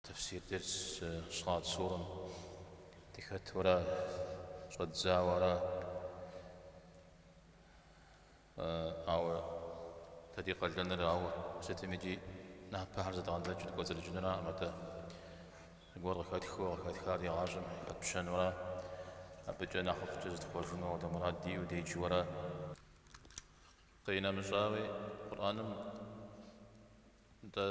Тэфсир дерс Сад сурэм дыхэтурэ щӏэддзауэ ара. Ауэ дэ ди къалэныр ауэ сытым икӏи напэхэр зэдгъэдзэкӏыу дыкӏуэцӏрыкӏынураӏым, атӏэ зыгуэр къыхэтхыу къыхэтхар ди гъащӏэм хэтпщэнура, абыкӏэ нэхъыфӏкӏэ зытхъуэжыну ауэдэ мурад диӏэу деджэуэра. Къинэмыщӏауи, Къурӏэным Нтӏэ,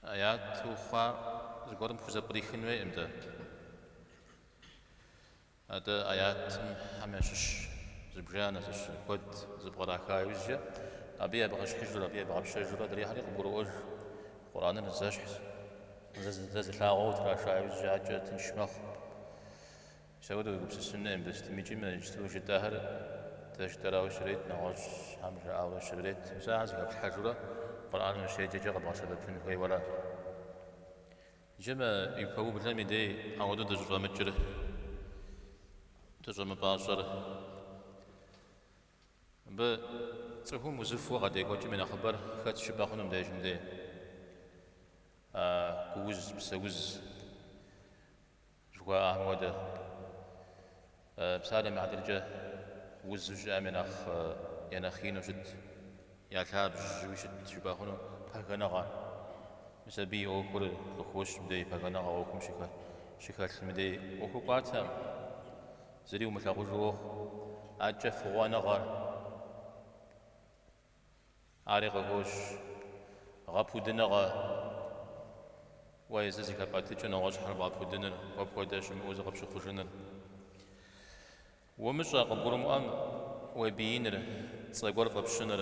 аяту хъуар зыгуэрым пхузэпкърихын хуейкъым дэ. Атӏэ аятхэм ящыщ зыбжанэ, зыщ куэд зэпкъраха иужькӏэ, абы ебгъэщхьыжурэ, абы ебгъэпщэжурэ адрейхэри къыбгуроӏуэж. Къурӏэныр зэщхь, зэ зы лъагъуэ утраша иужькӏэ адэкӏэ тынш мэхъу. Мис апхуэдэу уегупсысын хуейм, дэ сытым икӏи мы иджыпсту жытӏэхэр дэ жытӏэрауэ щрет, нэгъуэщӏхэм жаӏауэ щрет. Мис ахэр зэхэплъхьэжурэ Къурӏэным ущеджэкӏэ къэбгъэсэбэпын хуейуэ ара. Иджы мы и пэублэм и дей ауэдэу дыщӏыфӏэмыкӏыр, дыщӏэмыпӏащӏэр. Мыбы цӏыхум узыфэу къадекӏуэкӏым и нэхъыбэр хэт жыпӏэ хъуну мыбдежым дей? Гууз, псэуз. Жыхуаӏэхэм хуэдэ псалъэм и хьэтыркӏэ узу щыӏэм я нэхъ я нэхъ ину щыт, я лъабжьэуи щыт жыпӏэ хъуну пагэныгъэ. Мис абы и ӏуэхур къыхощ мыбдей, пагэныгъэ ӏуэхум щыхэлъым дей ӏуэхур кӏуатэкъым, зыри умылъагъужу уохъу. Адэкӏэ фыгъуэныгъэр. Ари къыхощ гъэпудыныгъэ, уэ езыр зыхэпӏэтыкӏыу нэгъуэщӏхэр бгъэпудыныр, уэ пхуэдэ щымыӏэу зыкъыпщыхъужыныр. Умыщӏэ къыбгурымыӏуэм уебииныр, цӏэ гуэр фӏэпщыныр,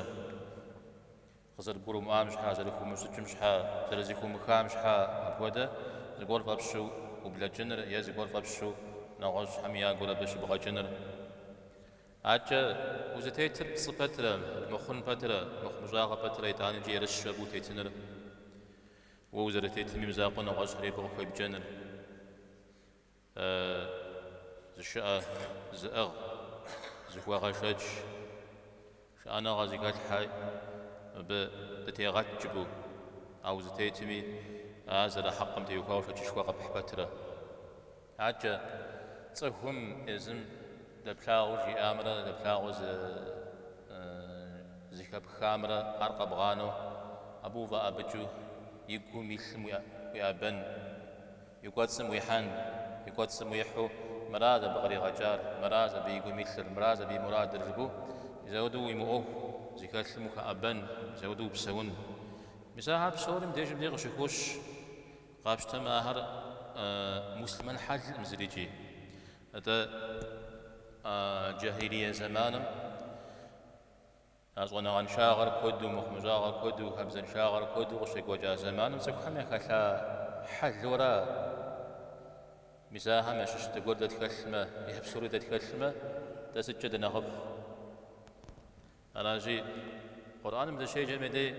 къызэрыбгурымыӏуам щхьэ, зэрыхыумыщӏыкӏым щхьэ, зэрызэхыумыхам щхьэ апхуэдэ зыгуэр фӏэпщу ублэкӏыныр е зыгуэр фӏэпщу нэгъуэщӏхэм я гур абы щыбгъэкӏыныр. Адэкӏэ узытетыр пцӏы пэтрэ, мыхъун пэтрэ, мыхъумыщӏагъэ пэтрэ итӏанэкӏи ерыщу абы утетыныр, уэ узэрытетым и мызакъуэу нэгъуэщӏхэри абы къыхуебджэныр, зышыӏэ зыӏыгъ, зыхуэгъэшэч, шыӏэныгъэ зыхэлъхьэ мыбы дытегъэт жыпӏэу, а узытетми ар зэрыхьэкъым теухуауэ шэчышхуэ къэпхь пэтрэ. Адэкӏэ цӏыхум езым дэплъагъуу жиӏамрэ дэплъагъуу зыхэпхамрэ ар къэбгъанэу, абы уфӏэӏэбыкӏыу и гум илъым уиӏэбэн, и кӏуэцӏым уихьэн, и кӏуэцӏым уихьэу мыращ абы къригъэкӏар, мыращ абы и гум илъыр, мыращ абы и мурадыр жыпӏэу, мис апхуэдэу уимыӏуэху зыхэлъым ухэӏэбэн, мис апхуэдэу упсэун. Мис ахэр псори мыбдежым дей къыщыхощ. Къапщтэмэ, ахэр муслъымэн хьэлкъым зырикӏи. Атӏэ джахилие зэманым а щӏэныгъэншагъэр куэду, мыхъумыщӏагъэр куэду, хабзэншагъэр куэду къыщекӏуэкӏа зэманым цӏыхухэм яхэлъа хьэлу ара? Мис ахэм ящыщ зыгуэр дэ тхэлъмэ, е псори дэ тхэлъмэ, дэ сыткӏэ дынэхъыфӏ? Аращи, Къурӏэным дыщеджэм и дей,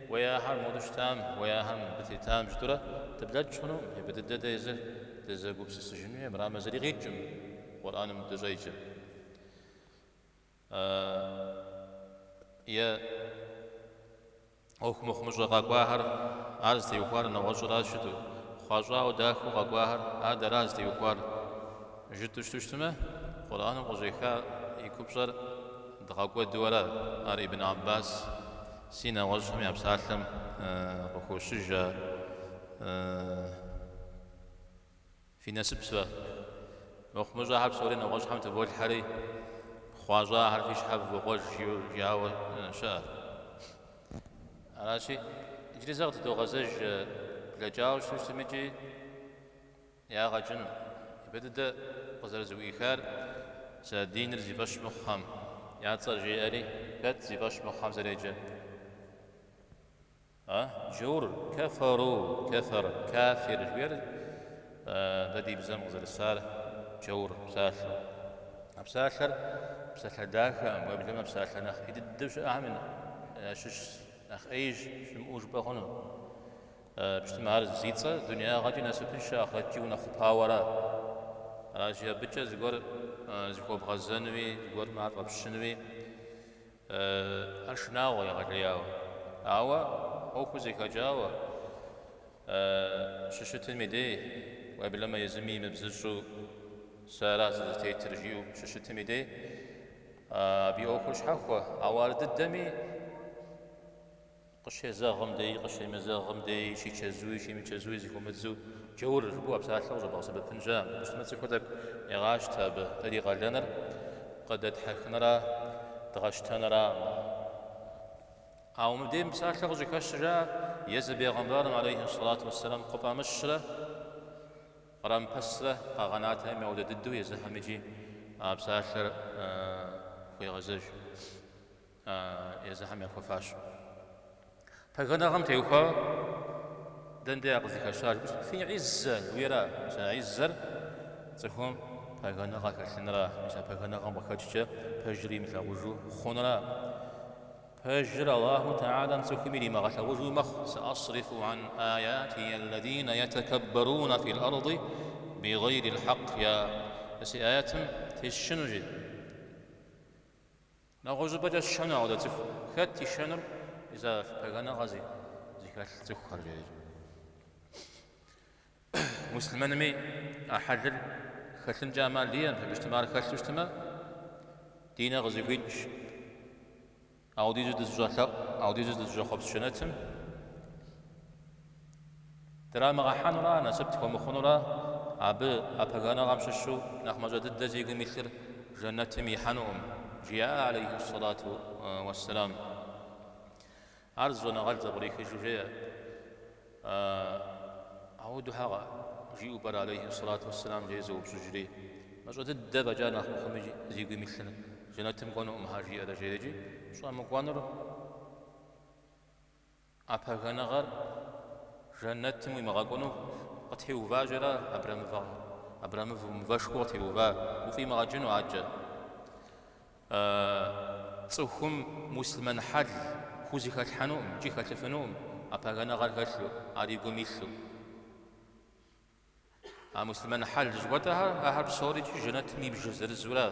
уей ахэр моду щытам, уей ахэр мыбы тетам жытӏэурэ дыблэкӏ хъунукъым, япэ дыдэ дэ езыр дызэгупсысыжын хуей, мырамэ зыри къикӏкъым Къурӏэным дыщӏеджэр. Е ӏуэху мыхъумыщӏэ къэкӏуахэр, ар зытеухуар нэгъуэщӏыращ жытӏэу, хъуащӏауэ дахэу къэкӏуахэр, ар дэра зытеухуар жытӏэу щыту щытмэ, Къурӏэным къыщӏеха и купщӏэр дгъэкӏуэду ара? Ар Ибн Аббас си нэгъуэщӏхэм я псалъэм къыхощыж а Фи насып фэ. Мыхъумыщӏахэр псори нэгъуэщӏхэм тыволъхьэри, хъуащӏахэр фи щхьэ фывокъуэж жиӏауэ щыӏэ. Аращи, иджыри зэ къытыдогъэзэж блэкӏауэ щыту щытмикӏи ягъэ кӏынум. Япэ дыдэ къызэрызэӏуихар сэ диныр зи фӏэщ мыхъухэм я цӏэр жеӏэри, хэт зи фӏэщ мыхъухэм зэреджэр? А, джаур, кэфэру, кэфэр, кафир жыхуиӏэр дэ ди бзэм къызэрысар джаур псалъэу. А псалъэр псалъэ дахэкъым, уеблэмэ псалъэ нэхъ ӏей дыдэу щыӏэхэм ящыщ нэхъ ӏеиж щымыӏэу жыпӏэ хъуну. Пщтымэ ар зи цӏэр дунеягъэкӏи насыпыншэ, ахърэткӏи унэхъупауэ ара. Аращи, абыкӏэ зыгуэр зыхуэбгъэзэнуи, зыгуэрым ар фӏэпщынуи, Ар шынагъуэ егъэлеяуэ. Ауэ. ӏуэхур зэхэкӏауэ щыщытым и дей, уеблэмэ езыми имыбзыщӏу сэ ара сызытетыр жиӏэу щыщытым и дей, абы и ӏуэхур щхьэхуэ, ауэ ар дыдэми къыщезэгъым деи, къыщемызэгъым деи, щичэзуи, щимычэзуи зэхыумыдзу джаур жыпӏэу а псалъэр къыщӏэбгъэсэбэпын щыӏэкъым. Щытмэ цӏыхур тӏэкӏу егъащтэ абы, дэ ди къалэныр къыдэтхьэхыныра, дгъэщтэныра. Ауэ мыбдежым псалъэр къыщӏыхэщыр жаӏэ, езы бегъымбарым алейхи сэлату уэсселам къыфӏамыщрэ кърамыпэсрэ къагъэнатэми, ауэдэ дыдэу езыхэм икӏи а псалъэр хуегъэзэж езыхэм яхуэфащэу. Пагэныгъэм теухуауэ дэнэ дей ар къызыхэщар жыпӏэу щытмэ, фи гьиззэ жыхуиӏэра? Мис а гьиззэр цӏыхум пагэныгъэ хэлъыныра? Мис а пагэныгъэм къыхэкӏкӏэ пэжыр имылъагъужу хъуныра? Пэжыр Аллаху Тэхьэлам цӏыхум иримыгъэлъагъужуи мэхъу, Саасрифу ан аятия аллазина ятакаббаруна фил арди бигъейрил хьэкъ, я си аятым тесчыну жи. Нэгъуэщӏыпӏэкӏэ сшэну ауэдэ цӏыху. Хэт ишэнур? Мис а пагэныгъэ зыхэлъ цӏыхухэр, жери. Муслъымэнми а хьэлыр хэлъынкӏэ ӏэмал иӏэкъым, абы щытмэ, ар хэлъу щытмэ, ди нэ къызыхуикӏ, ауэдизу дызыщӏэлъэӏу, ауэдизу дызыщӏэхъуэпс жэнэтым драмыгъэхьэнура, насып тхуэмыхъунура, абы а пагэныгъэм щыщу нэхъ мащӏэ дыдэ зи гум илъыр жэнэтым ихьэнукъым, жиӏа алейхи сэлату уэсселам. Ар зы щӏэныгъэлӏ зэпкърихыжу жеӏэ, Ауэдэу щхьэ жиӏэу пӏэрэ алейхи сэлату уэсселам жери зэупщӏыжри, мащӏэ дыдэ фӏэкӏа нэхъ мыхъуми зи гум илъыр жэнэтым кӏуэнукъым щхьэ жиӏэрэ жери икӏи щӏэмыкӏуэнур а пагэныгъэр жэнэтым уимыгъэкӏуэну къытеуващ ара абрэмывэ абрэмывэу мывэшхуэу къытеува, уфӏимыгъэкӏыну адэкӏэ. Цӏыхум муслъымэн хьэл хузэхэлъхьэнукъым икӏи хэлъыфынукъым а пагэныгъэр хэлъу, ар и гум илъу. А муслъымэн хьэл жыхуэтӏэхэр, ахэр псори икӏи жэнэтым и бжэ зырызура,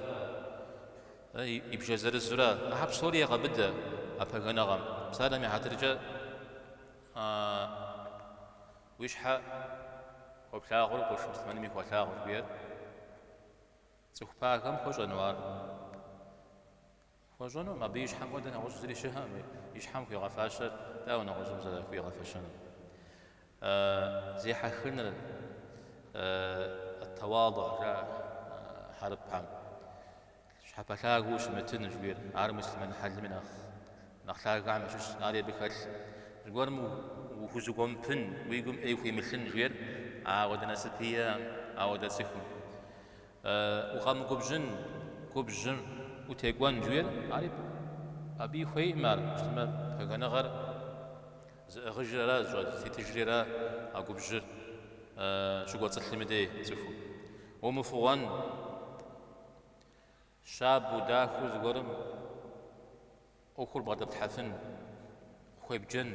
и бжэ зырызура, ахэр псори егъэбыдэ а пагэныгъэм. Псалъэм и хьэтыркӏэ, уи щхьэ хуэплъагъур къуэш муслъымэнми хуэлъагъу жыхуиӏэр. Цӏыху пагэм хуэщӏэну ар? Хуэщӏэнукъым, абы и щхьэм хуэдэ нэгъуэщӏ зыри щыӏэкъым, и щхьэм хуигъэфащэр дауэ нэгъуэщӏым зэрыхуигъэфэщэнур? Зехьэхыныр, ат-тауадуӏ жаӏэ хьэрыпхэм, щхьэпэлъагэу ущымытын жыхуиӏэр, ар муслъымэн хьэлми нэхъ лъагэхэм ящыщщ, ари абы хэлъ. Зыгуэрым ухузэгуэмыпын, уи гум ӏей хуимылъын жыхуиӏэр, ауэдэ насыпи иӏэкъым, ауэдэ цӏыхум. Укъэмыгубжьын, губжьым утекӏуэн жыхуиӏэр, ари абыи хуейкъым ар, щытмэ, пагэныгъэр зыӏыгъыжыр ара, зытетыжри ара а губжьыр щыкӏуэцӏылъым и дей цӏыхум. Умыфыгъуэн, щабэу, дахэу зыгуэрым ӏуэхур бгъэдэплъхьэфын, къыхуебджэн.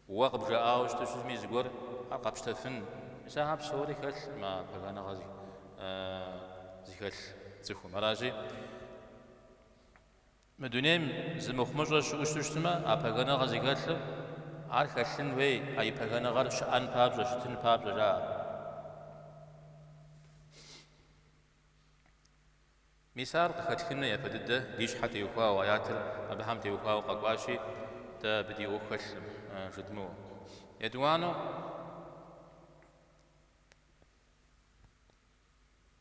Уэ къыбжаӏауэ щыту щытми зыгуэр ар къэпщтэфын. Мис ахэр псори хэлъкъым а пагэныгъэ зыхэлъ цӏыхум. Аращи, мы дунейм зы мыхъумыщӏэ щыӏэу щыту щытмэ, а пагэныгъэ зыхэлъыр ар хэлъын хуей, а и пагэныгъэр щыӏэн папщӏэ, щытын папщӏэ, жаӏэ. Мис ар къыхэтхыну япэ дыдэ ди щхьэ теухуауэ, аятыр абыхэм теухуауэ къэкӏуащи, дэ абы ди ӏуэху хэлъкъым жыдмыӏэу. Етӏуанэу,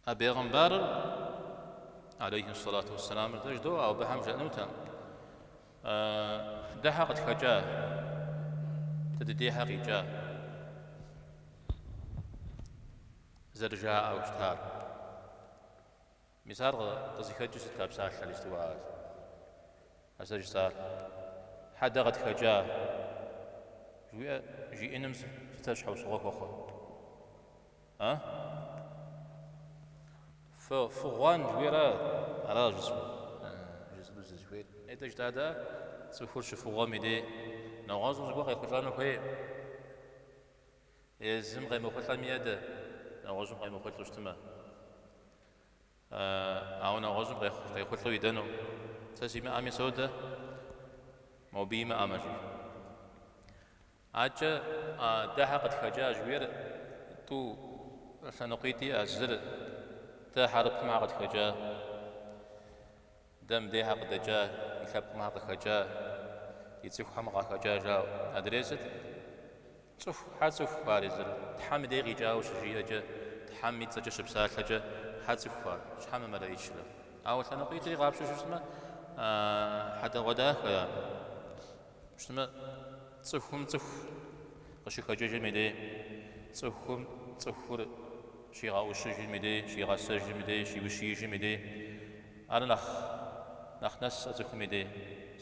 а бегъымбарыр, алейхи сэлату уэсселамыр, дэ жыдоӏэ, ауэ абыхэм жаӏэнутэкъым. Дэ хьэ къытхэкӏа, дэ ди дей хьэ къикӏа зэрыжаӏэу щытар. Мис ар къызыхэкӏыу сыт а псалъэр жытӏэу а сэ жысӏар? Хьэ дэ къытхэкӏа жыхуиӏэ жиӏэным сыт щхьэусыгъуэ хуэхъур? А? Фыгъуэн жыхуиӏэра? Ара жысӏэну сызыхуейр. Нетӏэ жытӏа дэ цӏыхур щыфыгъуэм и дей нэгъуэщӏым зыгуэр къехъулӏэну хуей. Езым къемыхъулӏэми едэ, нэгъуэщӏым къемыхъулӏэу щытмэ. Ауэ нэгъуэщӏым къехъулӏэу идэну. Сэ симыӏэми содэ, мобы имыӏэмэ, жи. Акӏэ дэхьэ къытхэкӏа жыхуиӏэр тӏу лъэныкъуитӏ иӏэ, зыр дэ хьэрыпымхьэ къытхэкӏа, дэ мыдейхьэ къыдэкӏа, ди лъэпкъымхьэ къыхэкӏа, ди цӏыхухэм къахэкӏа жаӏэу. Адрей сыт? Цӏыху, хьэ цӏыху ар езыр. Тхьэм и дей къикӏауэ щыжиӏэкӏэ, Тхьэм и цӏэкӏэ щыпсалъэкӏэ, хьэ цӏыху ар, щхьэ мымэлэӏичрэ? Ауэ лъэныкъуитӏри къапщтэу щытмэ, хьэдэгъуэдахэ ар. Щытмэ, цӏыхум цӏыху къыщыхэкӏыжым и дей, цӏыхум цӏыхур щигъэӏущыжым и дей, щигъэсэжым и дей, щиущиижым и дей, ар нэхъ нэхъ нэсӏэ цӏыхум и дей.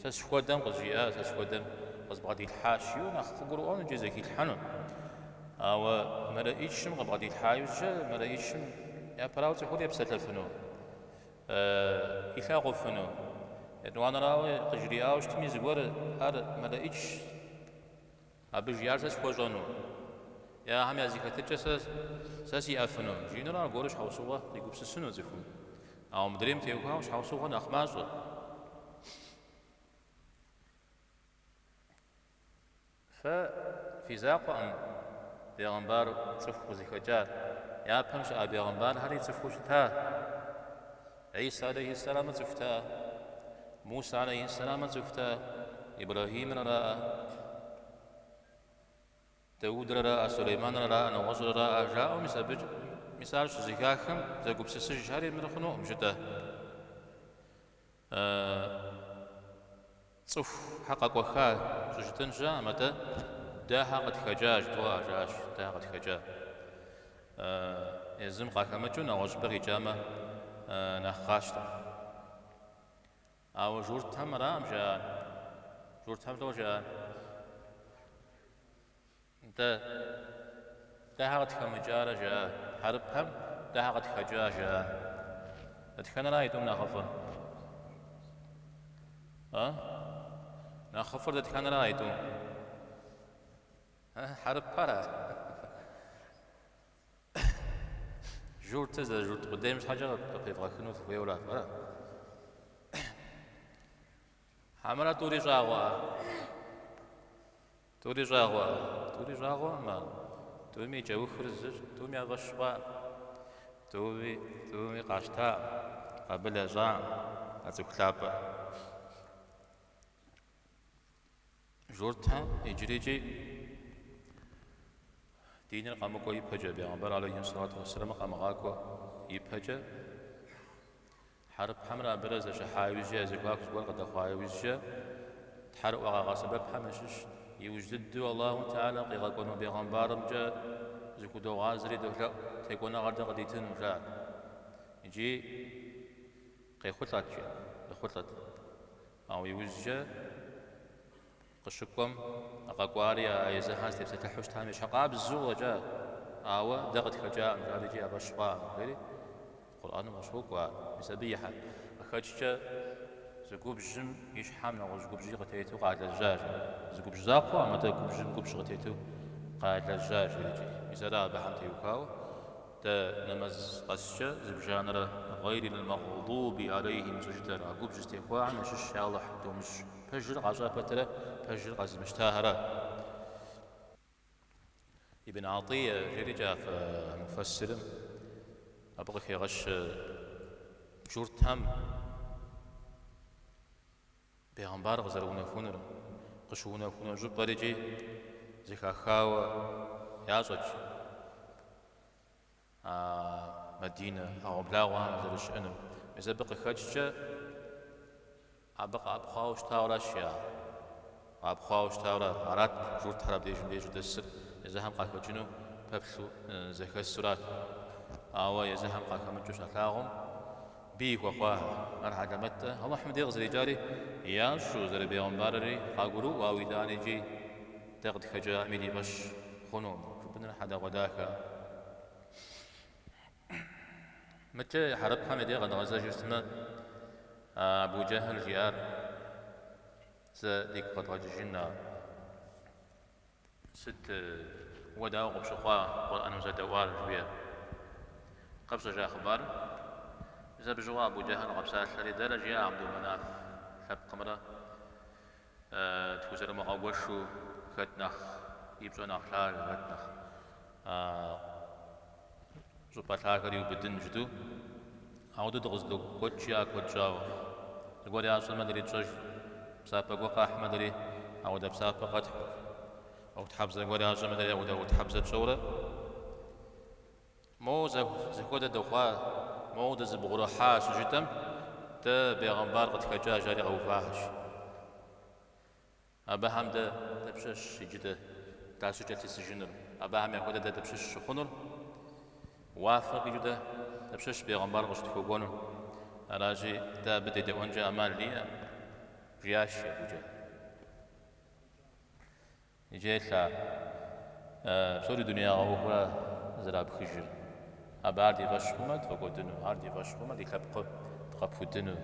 Сэ схуэдэм къызжиӏа, сэ схуэдэм къызбгъэдилъхьащ, жиӏэу нэхъ къыгурыӏуэну икӏи зэхилъхьэну. Ауэ мэлэӏичым къыбгъэдилъхьа иужькӏэ, мэлэӏичым япэрауэ цӏыхур епсэлъэфыну. Илъагъуфыну. Етӏуанэрауэ, къыжриӏауэ щытми, зыгуэр ар мэлэӏичщ, абы жиӏар сэ схуэщӏэну, е ахэм я зэхэтыкӏэ сэ сэ сиӏэфыну, жиӏэнурэ аргуэру щхьэусыгъуэ къигупсысыну цӏыхум. Ауэ мыдрейм теухуауэ щхьэусыгъуэ нэхъ мащӏэ. Фэ фи закъуэкъым бегъымбар цӏыху къызыхэкӏар. Япэм щыӏа бегъымбархэри цӏыхуу щыта. Гӏисэ алейхьиссэламыр цӏыхута, Мусэ алейхьиссэламыр цӏыхута, Ибрэхьимыр араӏэ, Даудрэ араӏэ, Сулейманрэ араӏэ, нэгъуэщӏрэ араӏэ, жаӏэу мис абы мис ар щызэхахым зэгупсысыжхэри мыр хъунукъым жытӏэ. Цӏыхухьэ къэкӏуэха щӏыжытӏэн щыӏэкъым, атӏэ дэхьэ къытхэкӏа жытӏэу жаӏащ, дэхьэ къытхэкӏа. Езым къахэмыкӏыу нэгъуэщӏыпӏэ къикӏамэ нэхъ къащтэ. Ауэ журтхэм аракъым жаӏар. Журтхэм лӏо жаӏар? Нтӏэ, дэхьэ къытхэмыкӏарэ жаӏа? Хьэрыпхэм дэхьэ къытхэкӏа жаӏа? Дэтхэнэра а тӏум нэхъыфӏыр? А? Нэхъыфӏыр дэтхэнэра а тӏум? Хьэрыпхьэра? Журтыр зэрыжурт къудейм щхьэкӏэ къыпевгъэхыну фыхуейуэра? Ара? Хьэмэрэ тӏури щӏагъуэӏэ? Тӏури щӏагъуэ? Тӏури щӏагъуэкъым ар. Тӏуми и кӏэухыр зыщ, тӏуми я фӏэщ хъуакъым. Тӏуми, тӏуми къащтакъым, къабыл ящӏакъым а цӏыху лъапӏэр. Журтхэм иджырикӏи диныр къэмыкӏуэ ипэкӏэ, бегъымбар алейхи сэлату уэсселамыр къамыгъакӏуэ ипэкӏэ, Хьэрыпхьэмрэ абырэ зэщыхьа иужькӏэ, я зэхуаку зыгуэр къыдэхъуа иужькӏэ, тхьэрыӏуэ къагъэсэбэпхэм ящыщ. Иужь дыдэу Аллаху Тэхьэлэ къигъэкӏуэну бегъымбарымкӏэ зыхудогъазэри долъэӏу, текӏуэныгъэр дэ къыдитыну, жаӏэрт. Икӏи къехъулӏэт, жиӏэ, къехъулӏэт. Ауэ иужькӏэ Къыщыкӏуэм, а къэкӏуари а езыхьэр зытепсэлъыхьу щытам ещхьыркъабзэу къыщӏэкӏа, ауэ дэ къытхэкӏакъым, жари икӏи я фӏэщ хъуакъым, жери Къурӏэным къыщокӏуэ ар. Мис абы и къыхэкӏкӏэ зы губжьым и щхьэм нэгъуэщӏ губжьи къытету къалэжьащ. Зы губжь закъуэкъым, атӏэ губжьым губжь къытету къалэжьащ, жери икӏи. Мис ара абыхэм теухуауэ Дэ нэмэз къэскӏэ зыбжанэрэ гъейрил мэгъдуби алейхим щӏыжытӏэр, а губжь зытехуахэм ящыщ я Алыхь думыщӏ. Пэжыр къащӏа пэтрэ пэжыр къэзымыщтахэрэ. Ибн Атӏие жерикӏэ муфэссирым абы къыхегъэщ журтхэм Бегъымбар къызэрыунэхунур, къыщыунэхуну щӏыпӏэр икӏи зэхахауэ ящӏэт а Мадинэ ӏэгъуэблагъуэхэм зэрыщыӏэнур. Мис абы къыхэкӏкӏэ абы къэӏэпхъуауэ щытауэращ я къэӏэпхъуауэ щытауэрэ арат журтхэр абдежым деж щӏыдэсыр, езыхэм къахэкӏыну пэплъу зэхэсурат. Ауэ езыхэм къахэмыкӏыу щалъагъум, Бий хуэхъуахэр. Ар хьэлэмэттэ. Алыхьым дей къызэрикӏари ящӏэу, зэрыбегъымбарри къагурыӏуэу, ауэ итӏанэ икӏи дэ къытхэкӏаӏыми ди фӏэщ хъунукъым, жыпӏэныр хьэдэгъуэдахэ. Мыдкӏэ хьэрыпхэм я дей къэдгъэзэжу щытмэ, Абу Джэхьл жиӏар зэ дигу къэдгъэкӏыжын ар. Сыт уэ дауэ къыпщыхъуа Къурӏэн узэдэӏуар, жыхуиӏэр? Къэпщӏэжа хъыбар? Мис абы щыгъуэ Абу Джэхьл къэпсалъэри, дэрэ жиӏа Абду Манаф лъэпкъымрэ тхузэрымыгъэгуэшу хэт нэхъ. и пщӏэ нэхъ лъагэ, хэт нэхъ щӏыпӏэ лъагэр иубыдын жытӏэу. Ауэдэу дыкъызэдокӏуэкӏ жиӏа куэд щӏауэ. Зыгуэр ящӏэмэ дэри тщӏэж, псапэ гуэр къахьмэ дэри ауэдэ псапэ къэтхьу. ӏуэхутхьэбзэ гуэр ящӏэмэ дэри ауэдэ ӏуэхутхьэбзэ тщӏэурэ. Моуэ зэхуэдэ дыхъуа, моуэ дызыбгъурыхьа щыжытӏэм, дэ бегъымбар къытхэкӏа жари къэувахэщ. Абыхэм дэ дапщэщ иджы дэ дащыкӏэлъысыжынур? Абыхэм яхуэдэ дэ дапщэщ щыхъунур? Уафэ къикӏыу дэ дапщэщ бегъымбар къыщытхуэкӏуэнур? Аращи, дэ абы дедэӏуэнкӏэ ӏэмал диӏэкъым, жиӏащ абыкӏэ. Иджы еплъ ар. Псори дунеягъэ ӏуэхура зэрапхыжыр. Абы ар ди фӏэщ хъумэ, тфӏэкӏуэдыну, ар ди фӏэщ хъумэ, ди лъэпкъыр дгъэпудыну.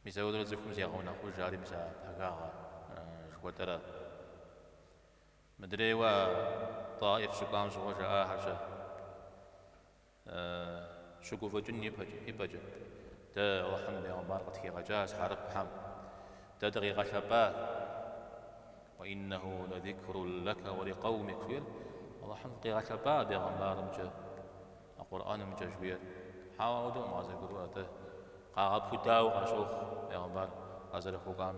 Мис ауэдурэ цӏыхум зегъэунэхъуж, ари мис а пагагъэ жыхуэтӏэра. Мыдрейуэ Таиф щыкӏуам щыгъуэ жаӏахэр-щэ? Щыгуфӏыкӏын и пӏэкӏэ. Дэ Алыхьым бегъымбар къытхигъэкӏащ хьэрыпхэм. Дэ дыкъигъэлъэпӏа. Уэ иннэху лэзикрун лэкэ уэ ликъэумик жиӏэр Алыхьым къигъэлъэпӏа бегъымбарымкӏэ, а Къурӏэнымкӏэ жиӏэр. Хьэуэ, ауэдэукъым къазэрыгурыӏуэр, атӏэ къагъэпудауэ къащохъу бегъымбар къазэрыхуэкӏуам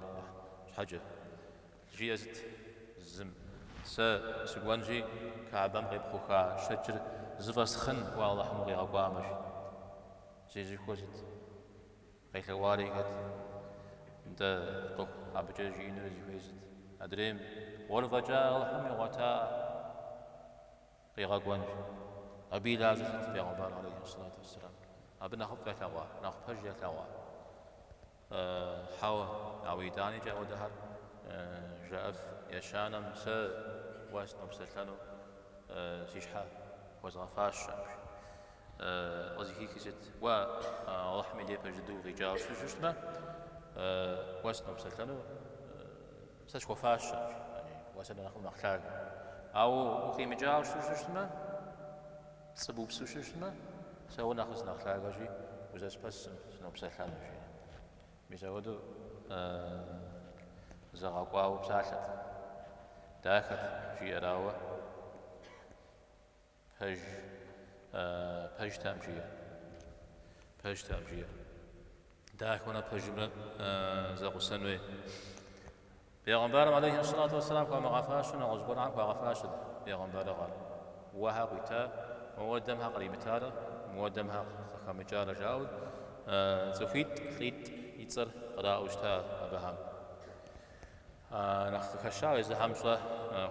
щхьэкӏэ. Жиӏэ сыт зым, Сэ сыкӏуэнщи, Каабэм къепхъуха щэкӏыр зыфӏэсхъын уэ Алыхьым укъигъэкӏуамэ, жи. Зезыхуэр сыт? Къелъэӏуари хэт? Нтӏэ, къыху абыкӏэ жиӏэнури зыхуейр сыт? Адрейм, Уэр фӏэкӏа Алыхьым игъуэта къигъэкӏуэн, жи. Абы и лажьэр сыт, бегъымбар алейхи сэлату уэсселам? Абы нэхъыфӏ ялъэгъуа, нэхъ пэж ялъэгъуа? Хьэуэ, ауэ итӏаникӏэ ауэдэхэр жаӏэф. Ещанэм сэ уэ сынопсэлъэну си щхьэ хуэзгъэфащэкъым, жи. Къызыхихыр сыт? Уэ Алыхьым и дей пэж дыдэу укъикӏауэ щытмэ, уэ сынопсэлъэну сэ схуэфащэкъым, жи. Уэ сэ нэхъ унэхъ лъагэ. Ауэ укъимыкӏауэ щытмэ, Пцӏы бупсу щытмэ, сэ уэ нэхъ сынэхъ лъагэщи, узэспэсым, сынопсэлъэну, жи. Мис апхуэдэу зэгъэкӏуауэ псалъэт, дахэт, жиӏэр, ауэ пэж, пэжтэкъым, жиӏэр. Пэжтэкъым, жиӏэр. Дахэмрэ пэжымрэ зэгъусэн хуей. Бегъымбарым алейхи сэлату уэсселам хуамыгъэфащэу нэгъуэщӏ гуэрхэм хуагъэфащэт бегъымбарыгъэр. Уэ хьэ къуита, мыуэдэм хьэ къримытарэ, мыуэдэм хьэ къыхэмыкӏарэ жаӏэу цӏыхуитӏ, лӏитӏ и цӏэр къраӏуэу щыта абыхэм. Нэхъ къыхэщауэ езыхэм пщӏэ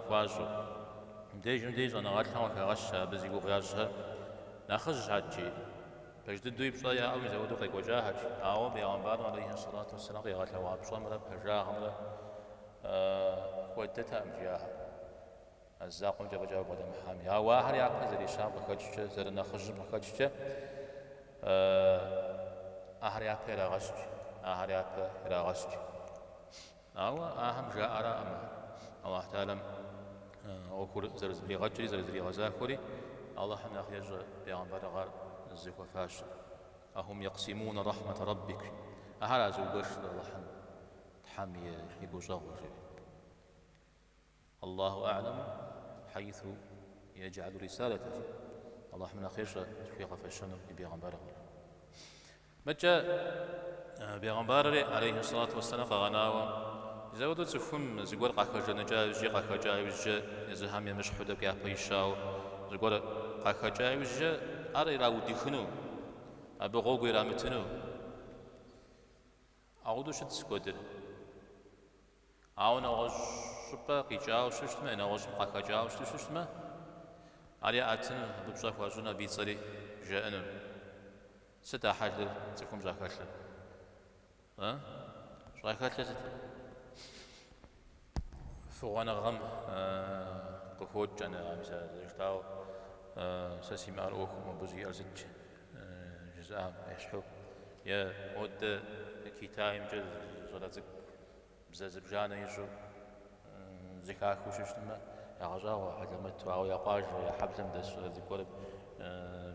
хуащӏу. Мыбдежым деж щӏэныгъэлӏхэм къыхагъэщ абы зи гугъу ящӏхэр нэхъыжьхэт икӏи. Пэж дыдэуи пщӏэ яӏэу мис апхуэдэу къекӏуэкӏахэт. Ауэ бегъымбарым алейхи сэлату уэсселам къигъэлъэгъуа пщӏэмрэ пэжагъымрэ хуэдэтэкъым жи ахэр. А зы закъуэмкӏэ фӏэкӏа убгъэдэмыхьами. Ауэ ахэр япэ зэрищам къыхэкӏкӏэ, зэрынэхъыжьым къыхэкӏкӏэ, ахэр япэ ирагъэщт, ахэр япэ ирагъэщт. Ауэ ахэм жаӏэраӏым Аллахь Тэхьэлам ӏуэхур зэрызэблигъэкӏри зэрызэригъэзахуэри, Аллахьым нэхъ ещӏэ бегъымбарыгъэр зыхуэфащэр. Ахум якъсимунэ рахьмэтэ Раббик. Ахэр а зыугуэшыр Аллахьым, Тхьэм и гущӏэгъур, жери. Аллаху а'лэму хьэйсу едж'алу рисалэтэ, жи. Аллахьым нэхъ ещӏэ зыхуигъэфэщэнур и бегъымбарыгъэр. Мыдкӏэ бегъымбарри, алейхи сэлату уэсселам, къэгъэнауэ, мис апхуэдэу цӏыхум зыгуэр къахэжаныкӏа иужькӏэ, къахэкӏа иужькӏэ, езыхэм емыщхьу тӏэкӏу япэ ищауэ, зыгуэр къахэкӏа иужькӏэ ар ираудыхыну, абы гъуэгу ирамытыну. Ауэдэу щытщ куэдыр. Ауэ нэгъуэщӏ щӏыпӏэ къикӏауэ щытмэ, е нэгъуэщӏым къахэкӏауэ щытмэ, ар яӏэтыну, абы пщӏэ хуащӏыну, абы и цӏэри жаӏэну. Сыт а хьэлыр цӏыхум щӏахэлъыр? А? Щӏахэлъыр сыт? Фыгъуэныгъэм къыхокӏ, ана, мис а зэрыжытӏауэ, сэ симыӏэр ӏуэхум абы щӏиӏэр сыт жызыӏам ещхьу. Е модэ Китаймкӏэ щӏалэ цӏыкӏу бзэ зыбжанэ ищӏэу зэхахыу щытмэ, ягъэщӏагъуэ хьэлэмэту, ауэ я къуажэ, я хьэблэм дэс щӏалэ цӏыкӏу гуэрым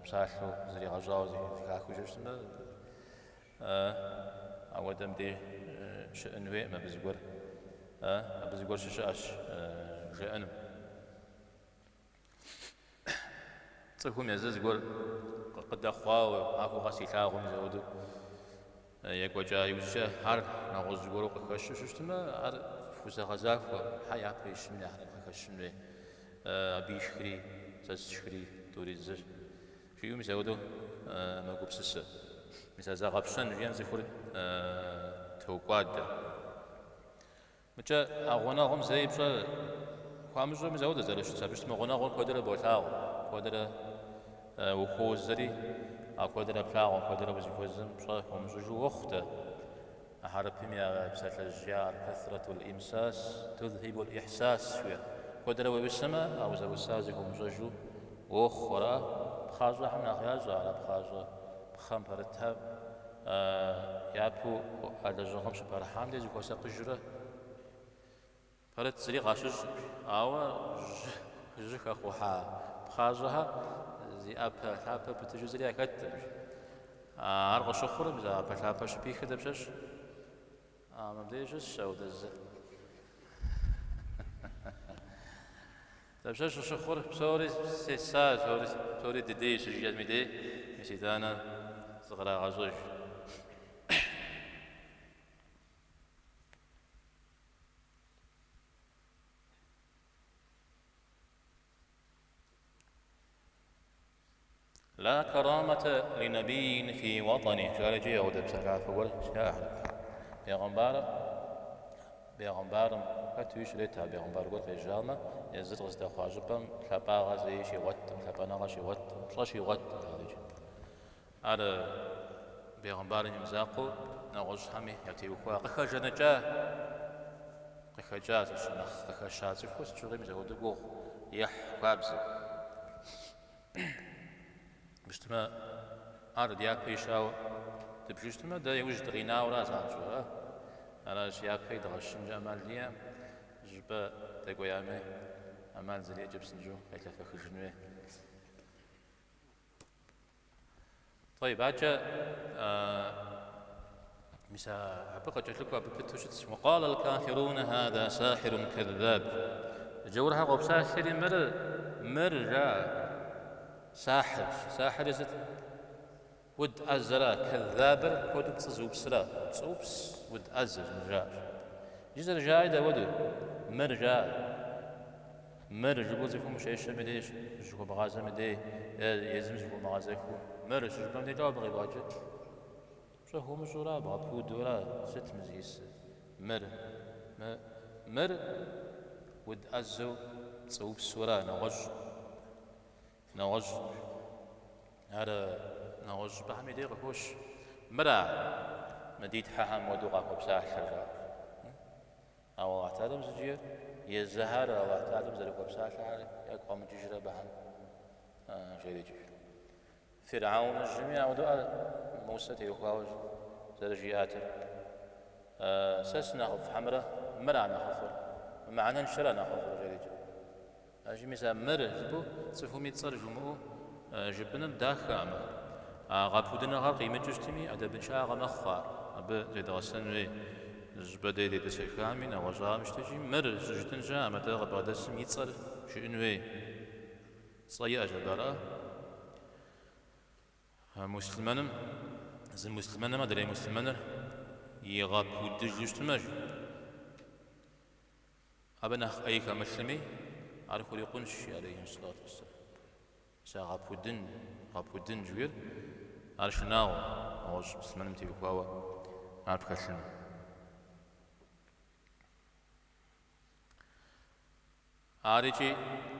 псалъэу зригъэщӏауэ зэхахыу щытмэ, Ауэдэм дей щыӏэн хуейкъым абы зыгуэр. Абы зыгуэр щыщыӏэщ жаӏэну. Цӏыхум езыр зыгуэр къыдэхъуауэ, махуэ къэс илъагъум мис апхуэдэу екӏуэкӏа иужькӏэ ар нэгъуэщӏ зыгуэру къыхэщу щыщытмэ, ар пхузэгъэзахуэ, хьэ япэ ищын нэхърэ къыхэщын хуей. Абы ишхри, сэ сшхри тӏури зыщ. Жиӏэу мис апхуэдэу мэгупсысэ. Мис а зэгъэпщэн жиӏэм цӏыхур токӏуадэ. Мыкӏэ а гъунэгъум зэи пщӏэ хуамыщӏу мис апхуэдэ зэрыщытщ. Абы щытмэ гъунэгъур куэдрэ болъагъу, куэдрэ ухуозэри, а куэдрэ плъагъум, куэдрэ узыхуэзэм пщӏэ хуомыщӏыжу уохъу дэ. А хьэрыпым я псалъэжь яӏэр кэсрэтул имсас тузхибул ихьсас жиӏэр. Куэдрэ уеӏусэмэ, а узэӏусар зыхомыщӏэжу уохъу, ара? Пхъащӏэхэм нэхъ ящӏэ ар, а пхъащӏэ пхъэм пэрытхэм япэу а лэжьыгъэм щыпэрыхьам дей зыхуэсакъыжурэ пэрыт зыри къащыщӏ, ауэ жьы хэхъухьа пхъащӏэхэр зи ӏэпэ лъапэ пытыжу зыри яхэткъым. Ар къыщыхъур мис а ӏэпэ лъапэ щыпихыр дапщэщ? А мыбдеж щысщ ауэдэ зы. Дапщэщ къыщыхъур? Псори сеса, псори, псори дыдей щыжиӏэм и дей, мис итӏанэ зыкърагъэщӏэж. Ла караматэ ли набийин фи уэтӏэни, жари икӏи ауэдэ псалъафэ гуэр щаӏэхэр. Бегъымбарыр, бегъымбарым хэтуи щрет, а бегъымбар гуэр къежьамэ, езыр къыздэхъуа щӏыпӏэм лъапӏагъэ зэи щигъуэткъым, лъапӏэныгъэ щигъуэткъым, пщӏэ щигъуэткъым, жари икӏи. Ар бегъымбарым и мызакъуэу нэгъуэщӏхэми ятеухуа къыхэжаныкӏа, къыхэкӏа, зыщ нэхъ къыхэща цӏыхур сыт щыгъуи мис апхуэдэу гугъу ехь хабзэ. Щытмэ, ар дяпэ ищауэ дыбжу щытмэ, дэ иужь дыкъинауэра занщӏэу, ара? Аращ, япэ идгъэщынкӏэ ӏэмал диӏэм, щӏыпӏэ дэкӏуеями, ӏэмал зэриӏэкӏэ псынщӏэу къелъэфэхыжын хуей. Тӏэйб, адэкӏэ мис абы къыкӏэлъыкӏуэ абы пыту щытщ. Уэкъалэ аль-кафируна хаза сахирун кэззаб. Джаурхэр къопсалъэри мыр, мыр жаӏэ. Сахьирщ. Сахьири сыт? Уд ӏэзэра, кэззабыр куэду пцӏы зыупсыра. Пцӏыупс уд ӏэзэщ мыр жаӏэщ. Иджы зэрыжаӏэри дауэду? Мыр жаӏэ. Мыр жыпӏэу цӏыхум ущещэм и деж, зыщыхуэбгъазэм и дей, е езым зыхуомыгъэзэхыу, мыр щыжыпӏэм дей лӏо абы къибгъэкӏыр? Пщӏэ хуумыщӏура, бгъэпудура, сыт мы зиӏысыр? Мыр, мы, мыр уд ӏэзэу пцӏыупсура, нэгъуэщӏ, нэгъуэщӏ, ар нэгъуэщӏ щӏыпӏэхэм и дей къыхощ. Мыра мы ди тхьэхэм хуэдэу къахуэпсалъэр, жаӏэу. Ауэ Аллахь Тэхьэлам сыт жиӏэр? Езыхэр Аллахь Тэхьэлам зэрыхуэпсалъэхэр ягу къэмыкӏыжрэ абыхэм жери икӏи. Фирхьэуныжьми ауэдэу ар Мусэ теухуауэ зэрыжиӏатэр. Сэ сынэхъыфӏ хьэмэрэ мыра нэхъыфӏыр? Мы мыхьэнэншэра нэхъыфӏыр? жери икӏи. Аращи, мис а мыр жыпӏэу цӏыхум и цӏэр жумыӏэу жыпӏэныр дахэкъым. А гъэпудыныгъэр къимыкӏыу щытми, ӏэдэбыншагъэ мэхъу ар. Абы зедгъэсэн хуей. Зыщӏыпӏэ дей детӏысэхами, нэгъуэщӏауэ щытыкӏи, мыр щӏыжытӏын щыӏэкъым, атӏэ къыбгъэдэсым и цӏэр жыӏэн хуей. Цӏэ иӏэщ абы, ара? Муслъымэным, зы муслъымэным адрей муслъымэныр игъэпудыжу щытмэ, Абы нэхъ ӏей хэмылъми, ар хурикъунщ, жи алейхи сэлату уэсселам. Мис а гъэпудын, гъэпудын жыхуиӏэр, ар шынагъуэ, нэгъуэщӏ муслъымэным теухуауэ ар пхэлъыну. Ар икӏи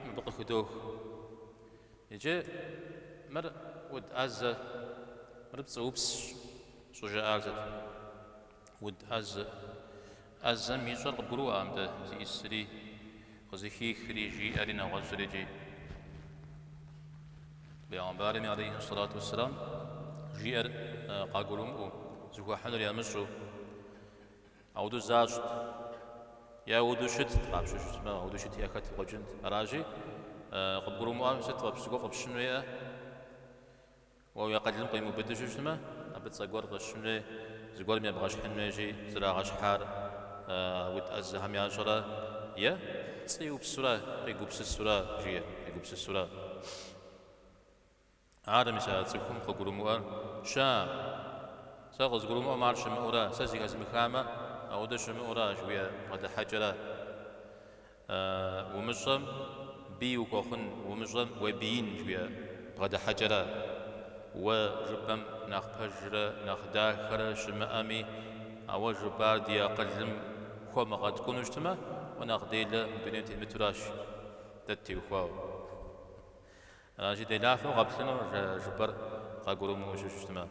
мыбы къыхыдох. Иджы мыр уд ӏэзэ, мыр пцӏыупсщ, щӏыжаӏар сыт? Уд ӏэзэ. ӏэзэм ищӏэр къыдгурыӏуэкъым дэ, зиӏысри, къызыхихри, жиӏэри, нэгъуэщӏри икӏи. Бегъымбарми алейхи сэлату уэсселам жиӏэр къагурымыӏуэу, зыхуэхьынур ямыщӏэу, ауэдэу защӏт. Е ауэдэу щытт, къапщтэу щытмэ, ауэдэу щыти яхэту къыщӏэкӏынт. Аращи, къыбгурымыӏуам сыт фӏэпщ, зыгуэр фӏэпщын хуейӏэ? Уэ уи акъылым къимыубыду щытмэ, абы цӏэ гуэр фӏэщын хуей, зыгуэрым ебгъэщхьын хуейщи, зрагъэщхьар Уд ӏэзэхэм ящӏэрэ е пцӏы иупсурэ, къигупсысурэ, жиӏэ, къигупсысурэ. Ар мис а цӏыхум къыгурымыӏуэр щыӏэ. Сэ къызгурымыӏуэм ар щымыӏэурэ, сэ зэхэзмыхамэ, ауэдэ щымыӏэурэ жыхуиӏэ бгъэдыхьэкӏэрэ. Умыщӏэм бий ухуэхъун, умыщӏэм уебиин жыхуиӏэ бгъэдыхьэкӏэрэ. Уэ жыпӏэм нэхъ пэжрэ нэхъ дахэрэ щымыӏэми, а уэ жыпӏар ди акъылым хуэмыгъэткӏуну щытмэ, уэ нэхъ делэ мы дунейм темытуращ дэ ттеухуауэ. Аращи, делафэу къаплъыну жыпӏэр къагурымыӏуэу щытмэ.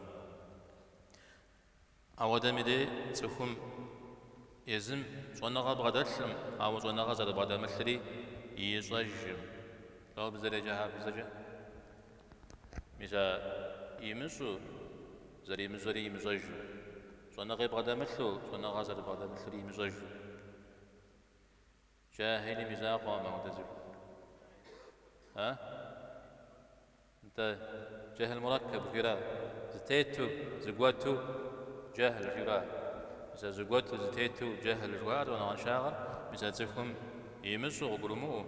Ауэдэм и дей цӏыхум езым щӏэныгъэ бгъэдэлъым, ауэ щӏэныгъэ зэрыбгъэдэмылъри ищӏэжым. Лӏо абы зэреджэ хьэрыпыбзэкӏэ? Мис а имыщӏу, зэримыщӏэри имыщӏэжу. Щӏэныгъи бгъэдэмылъу, щӏэныгъэ зэрыбгъэдэмылъри имыщӏэжу. Джахилым и закъуэкъым ауэдэ цӏыху. А? Нтӏэ, джахил мураккаб жиӏэра? Зытету, зыгуэту джахил жиӏэра? Мис а зыгуэту, зытету джахил жыхуаӏэр щӏэныгъэншагъэр, мис а цӏыхум имыщӏу, къыгурымыӏуэу,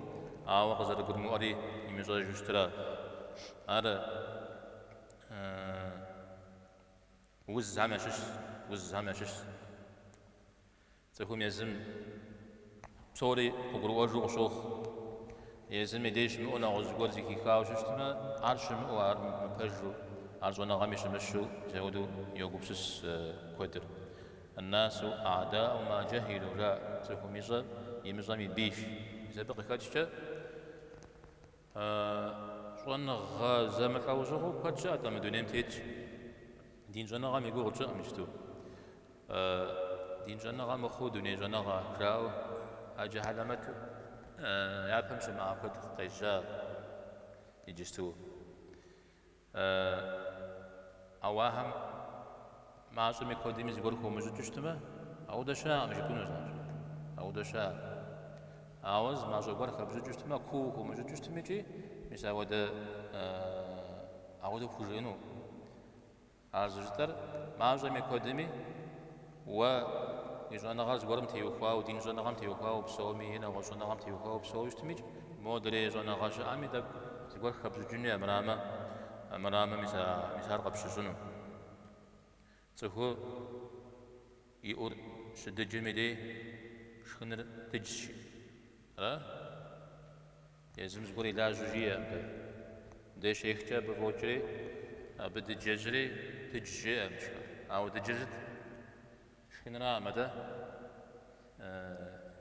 ауэ къызэрыгурымыӏуэри имыщӏэжу щытыра? Ар узхэм ящыщщ, узхэм ящыщщ. Цӏыхум езым псори къыгурыӏуэжу къыщохъу. Езым и деж щымыӏэу нэгъуэщӏ зыгуэр зэхихауэ щытмэ, ар щымыӏэу, ар мыпэжу, ар щӏэныгъэми щымыщу мис апхуэдэу йогупсыс куэдыр. Ан-насу а'дау ма джахилу, жаӏэ, цӏыхум ищӏэр имыщӏэм и бийщ. Мис абы къыхэкӏкӏэ щӏэныгъэ зэмылӏэужьыгъуэу куэд щыӏэ-тӏэ мы дунейм тетщ. Дин щӏэныгъэм и гугъу тщӏыӏым иджыту. Дин щӏэныгъэ мыхъуу дуней щӏэныгъэ жаӏэу ӏэджэ хьэлэмэту япэм щымыӏа куэд къежьа иджысту. Ауэ ахэм мащӏэми куэдми зыгуэр хыумыщӏыкӏыу щытмэ, ауэдэ щыӏэкъым жыпӏэнущ ар. Ауэдэ щыӏэкъым. Ауэ зы мащӏэ гуэр хэпщӏыкӏыу щытмэ, куу хыумыщӏыкӏыу щытми икӏи, мис ауэдэ ауэдэ пхужыӏэну. Ар зыжытӏэр мащӏэми куэдми, уэ уи щӏэныгъэр зыгуэрым теухуауэ, дин щӏэныгъэм теухуауэ упсэуми е нэгъуэщӏ щӏэныгъэм теухуауэ упсэуи щытмикӏ, модрей щӏэныгъэ щыӏэми тӏэкӏу зыгуэр хэпщӏыкӏыну армырамэ, армырамэ мис а, мис ар къыпщыщӏыну. Цӏыху и ӏур щыдыджым и дей шхыныр дыджщ. Ара? Езым зыгуэр и лажьэу жиӏэкъым дэ. Мыбдеж щехкӏэ абы фӏокӏри, абы дыдж ещӏри, дыджщ жеӏэ мы шхыныр. Ауэ дыджыр сыт? Шхыныракъым атӏэ.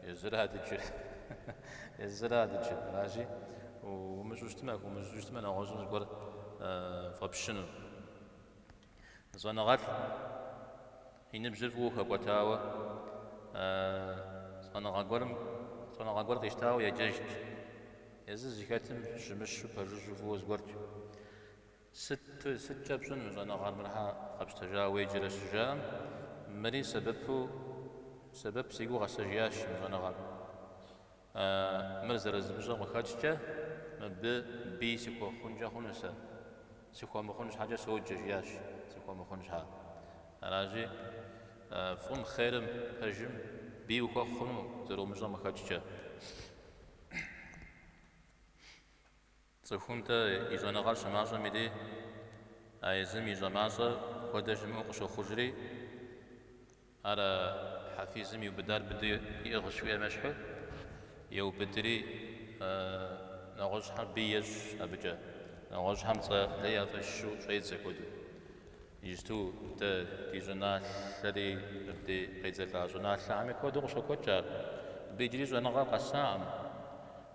Езыра дыджыр. Езыра дыджыр. Аращи, умыщӏу щытмэ, хыумыщӏыкӏыу щытмэ, нэгъуэщӏым зыгуэр фӏэпщыну. Щӏэныгъэлӏ и ныбжьыр фӏыуэ хэкӏуэтауэ щӏэныгъэ гуэрым щӏэныгъэ гуэр къищтауэ еджэжт. Езыр зыхэтым щымыщу пэжыжьэу фӏыуэ зыгуэрт. Сыт сыткӏэ пщӏын мы щӏэныгъэр мыр щхьэ къэпщтэжауэ уеджэрэ щыжаӏэм, мыри сэбэпу сэбэп си гугъэ сэ жиӏащ мы щӏэныгъэр. Мыр зэрызмыщӏэм къыхэкӏкӏэ, мыбы бий сыхуэхъункӏэ хъуну сэ. Сыхуэмыхъун щхьэкӏэ соджэ, жиӏащ, сыхуэмыхъун щхьэ. Аращи, фӏым, хъерым, пэжым бий ухуэхъу хъуну зэрумыщӏэм къыхэкӏкӏэ. Цӏыхум-тӏэ и щӏэныгъэр щымащӏэм и дей, а езым ищӏэ мащӏэр хуэдэ щымыӏэу къыщохъужри, ар а хьэфизым иубыдар быдэу иӏыгъщ жиӏэм ещхьу, еубыдри нэгъуэщӏхэр бий ещӏ абыкӏэ, нэгъуэщӏхэм цӏэ лей яфӏищу щӏедзэ хуэдэу. Иджысту дэ ди щӏыналъэри мыбдей къедзэлӏа щӏыналъэхэми куэду къыщокӏуэкӏ ар. Мыбы иджыри щӏэныгъэр къэсакъым.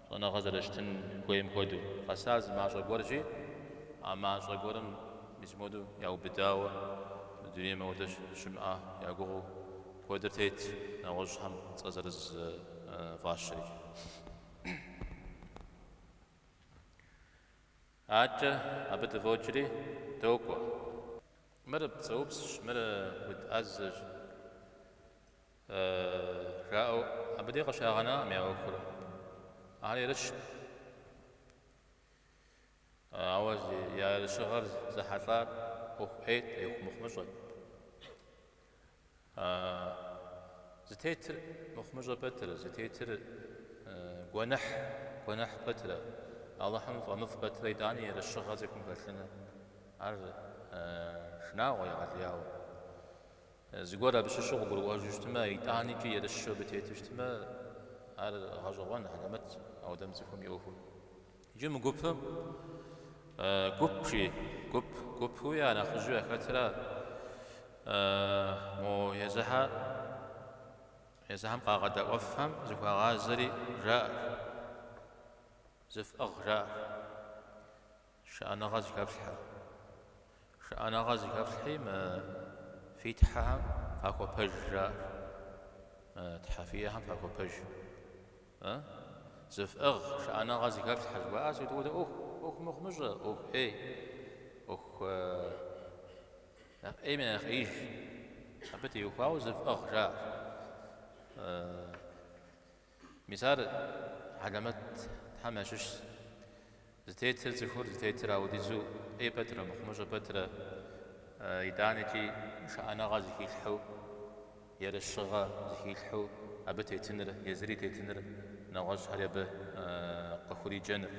Щӏэныгъэ зэрыщытын хуейм хуэдэу. Къэсар зы мащӏэ гуэрщи, а мащӏэ гуэрым мис мыуэдэу яубыдауэ, мы дунейм ауэдэ щымыӏэ я гугъэу куэдыр тет, нэгъуэщӏхэм цӏэ зырыз фӏащри. Адэкӏэ абы дыфӏокӏри докӏуэ. Мыр пцӏыупсщ, мыр уд ӏэзэщ. Жаӏэу абы дей къыщагъэнакъым я ӏуэхур. Ар ерыщт. Ауэ я ерыщыгъэр зэхьэлӏар ӏуэху ӏейт, ӏуэху мыхъумыщӏэт. Зытетыр мыхъумыщӏэ пэтрэ, зытетыр гуэныхь, гуэныхь пэтрэ, Алыхьым фӏэмыфӏ пэтрэ итӏани ерыщыгъэ цӏыхум хэлъыныр, ар шынагъуэ егъэлеяуэ. Зыгуэр абы щыщу къыгурыӏуэжу щытмэ, итӏаникӏи ерыщу абы тету щытмэ, ар гъэщӏэгъуэн, хьэлэмэт ауэдэм цӏыхум и ӏуэхур. Иджы мы гупым гуп жи, гуп, гупуи а нэхъыжьу яхэтра мо езыхьэ, езыхэм къагъэдэӏуэфхэм зыхуагъазэри жаӏэ, зыфӏыгъ жаӏэ, шыӏэныгъэ зыхэфлъхьэ. Шыӏэныгъэ зыхэфлъхьи мы фи тхьэхэм фахуэпэж жаӏэ, мы тхьэ фиӏэхэм фахуэпэж. Зыфӏыгъ, шыӏэныгъэ зыхэфлъхьэ жыхуаӏэр сыт хуэдэ ӏуэху? ӏуэху мыхъумыщӏэ, ӏуэху ӏей, ӏуэху нэхъ ӏейм я нэхъ ӏеиж. Абы теухуауэ зыфӏыгъ жаӏэ. Мис ар хьэлэмэт тхьэм ящыщщ. Зытетыр цӏыхур, зытетыр ауэдизу ӏей пэтрэ, мыхъумыщӏэ пэтрэ, итӏанэкӏи шыӏэныгъэ зыхилъхьэу, ерыщыгъэ зыхилъхьэу абы тетыныр, езыри тетыныр, нэгъуэщӏхэри абы къыхуриджэныр.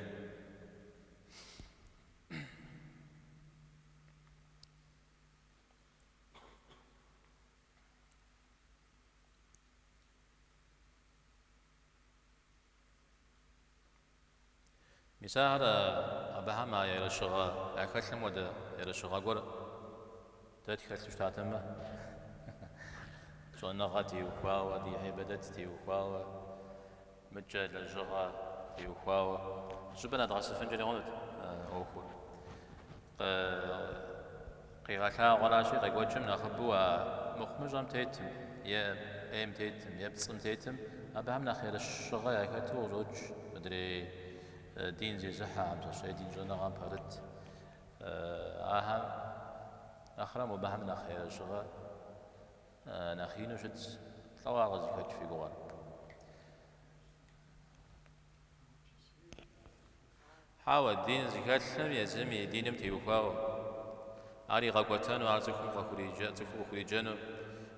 Мис ахэр абыхэм а ерыщыгъэ яхэлъым хуэдэ ерыщыгъэ гуэр дэ тхэлъу щытатэмэ, щӏэныгъэ теухуауэ, ди гьибадэт теухуауэ, мыкӏэ лэжьыгъэ теухуауэ, щӏыпӏэ нэдгъэсыфынкӏэри хъунут ӏуэхур. Къигъэлъагъуэращи, къекӏуэкӏым нэхъыбэу а мыхъумыщӏэм тетым, е ӏейм тетым, е пцӏым тетым, абыхэм нэхъ ерыщыгъэ яхэту къыщӏокӏ мыдрей дин зезыхьэхэм, е дин щӏэныгъэм пэрыт. Ахэм нэхърэ мобыхэм нэхъ ерыщыгъэ нэхъ ину щытщ. Лӏо ар къызыхэкӏ фи гугъэр? Хьэуэ, дин зыхэлъым езым и диным теухуауэ, ар игъэкӏуэтэну, ар цӏыхум къыхуриджэ, цӏыхум къыхуриджэну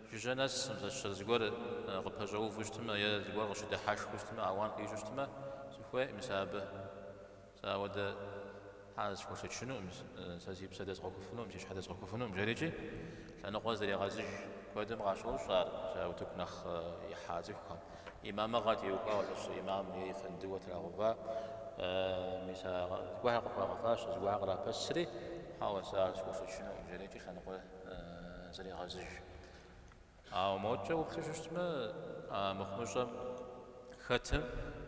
жыжьэ нэсым, зэщыр зыгуэр къыпэщӏэувэу щытмэ е зыгуэр къыщыдыхьэшхыу щытмэ, ауан къищӏу щытмэ, сыхуейкъым сэ абы. Сэ ауэдэ хьэ схуэшэчынукъым, сэ си псэ дэзгъэхуфынукъым, си щхьэ дэзгъэхуфынукъым, жерикӏи лъэныкъуэ зрегъэзыж. Куэдым къащощӏ ар, сэ утыку нэхъ ихьа цӏыхухэм. Имамыгъэ теухуауэ зэщыр имам е ефэндыуэ трагъэува, мис а зыгуэрхэр къыхуагъэфащэ, зыгуэрхэр кърапэсри, хьэуэ, сэ ар схуэшэчынукъым, жерикӏи лъэныкъуэ зрегъэзыж. Ауэ мокӏэ уплъу щытмэ, а мыхъумыщӏэм хэтым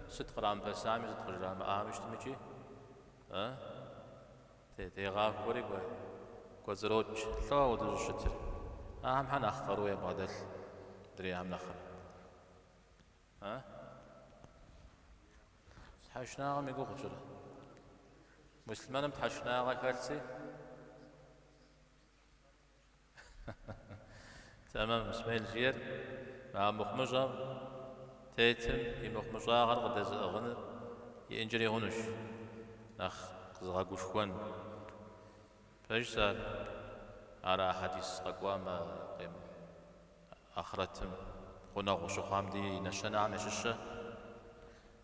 сыт кърамыпэсами, сыт къыжрамыӏами щытмикӏи, Тегъахуэри кӏуэцӏрокӏ. Лӏо ауэдэу щӏыщытыр? Ахэм хьэ нэхъ къару ябгъэдэлъ мыдрейхэм нэхърэ? А? Тхьэшынагъэм и гугъу пщӏырэ? Муслъымэным тхьэшынагъэ хэлъси? Тэмэм, Исмел жиӏэр, а мыхъумыщӏэм тетым и мыхъумыщӏагъэр къыдэзыӏыгъыныр иӏэнкӏэри хъунущ, нэхъ къызыгъэгушхуэн. Пэжщ ар, ар а хьэдис къэкӏуам ахърэтым гъунэгъу щыхъуам ди нэщэнэхэм ящыщщ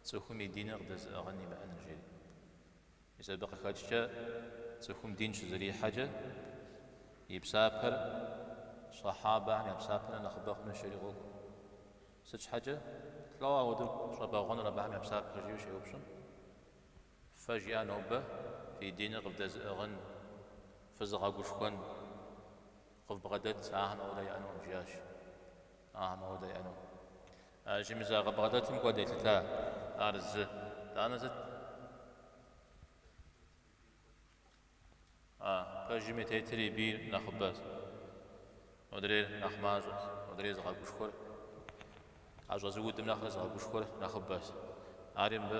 цӏыхум и диныр къыдэзыӏыгъын имыӏэныр, жери. Мис абы къыхэкӏкӏэ цӏыхум дин щызэрихьэкӏэ и псапэр сахьабэхэм я псапэр нэхъыбэ хъунущ жери къокӏуэ. Сыт щхьэкӏэ? Лӏо ауэдэу щӏэбэгъуэнур абыхэм я псапэр жиӏэу щеупщӏым, фэ жиӏа нобэ фи диныр къывдэзыӏыгъын, фызыгъэгушхуэн къывбгъэдэт, ахэм ауэдэ яӏэнукъым, жиӏащ. Ахэм ауэдэ яӏэнукъым. Аращи, мис а къыбгъэдэтым куэд елъыта ар зы. Итӏанэ сыт? А, пэжым и тетыр и бийр нэхъыбэщ, модрейр нэхъ мащӏэщ, модрейр зыгъэгушхуэр, ӏэщӏэзыудым нэхърэ зыгъэгушхуэр нэхъыбэщ. Ари мыбы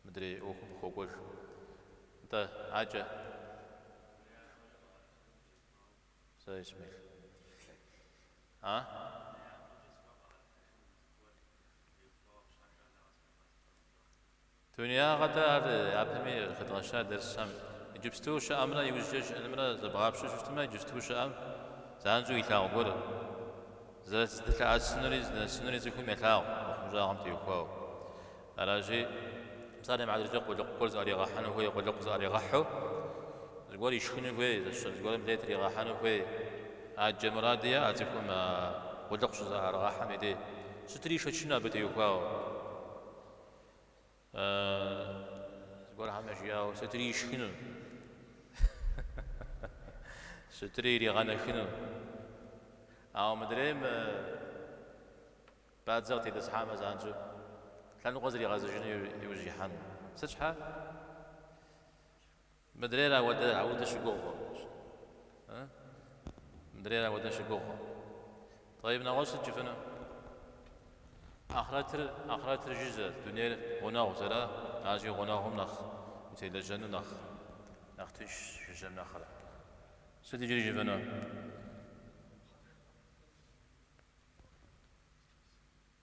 мыдрей ӏуэхум къыхуокӏуэж. Нтӏэ, акӏэ. Сэ Исмел. А? Дунеягъэ-тӏэ ар япэми къыхэдгъэща дерсхэм. Иджыпсту щыӏэмрэ иужькӏэ щыӏэнымрэ зэбгъапщэу щытмэ, иджыпсту щыӏэм занщӏэу илъагъу гуэр. Зэрыздылъэӏэсынури здынэсынури цӏыхум елъагъу мыхъумыщӏагъэм теухуауэ. Аращи, псалъэм и хьэтыркӏэ къулыкъу гуэр зыӏэригъэхьэну хуей, къулыкъу зыӏэригъэхьэу, зыгуэр ишхыну хуей, зыгуэрым лей тригъэхьэну хуей. Аджэ муради яӏэ цӏыхум а къулыкъу щызыӏэрыгъэхьэм и дей. Сытри ишэчыну абы теухуауэ? Зыгуэрхэм яжиӏауэ, сытри ишхыну, сытри иригъэнэхыну. Ауэ мыдрейм бадзэ къытетӏысхьамэ занщӏэу лъэныкъуэ зригъэзыжыну иужь ихьэну. Сыт щхьэ? Мыдрейр ауэдэ ауэдэ щыгугъкъым. Мыдрейр ауэдэ щыгугъкъым. Тӏэйб нэгъуэщӏ сыт жыфӏэну? Ахърэтыр, ахърэтыр жыжьэ, дунейр гъунэгъу зэра, аращи гъунэгъум нэхъ утелэжьэну нэхъ, нэхъ тыншщ жыжьэм нэхърэ. Сыт иджыри жыфӏэну?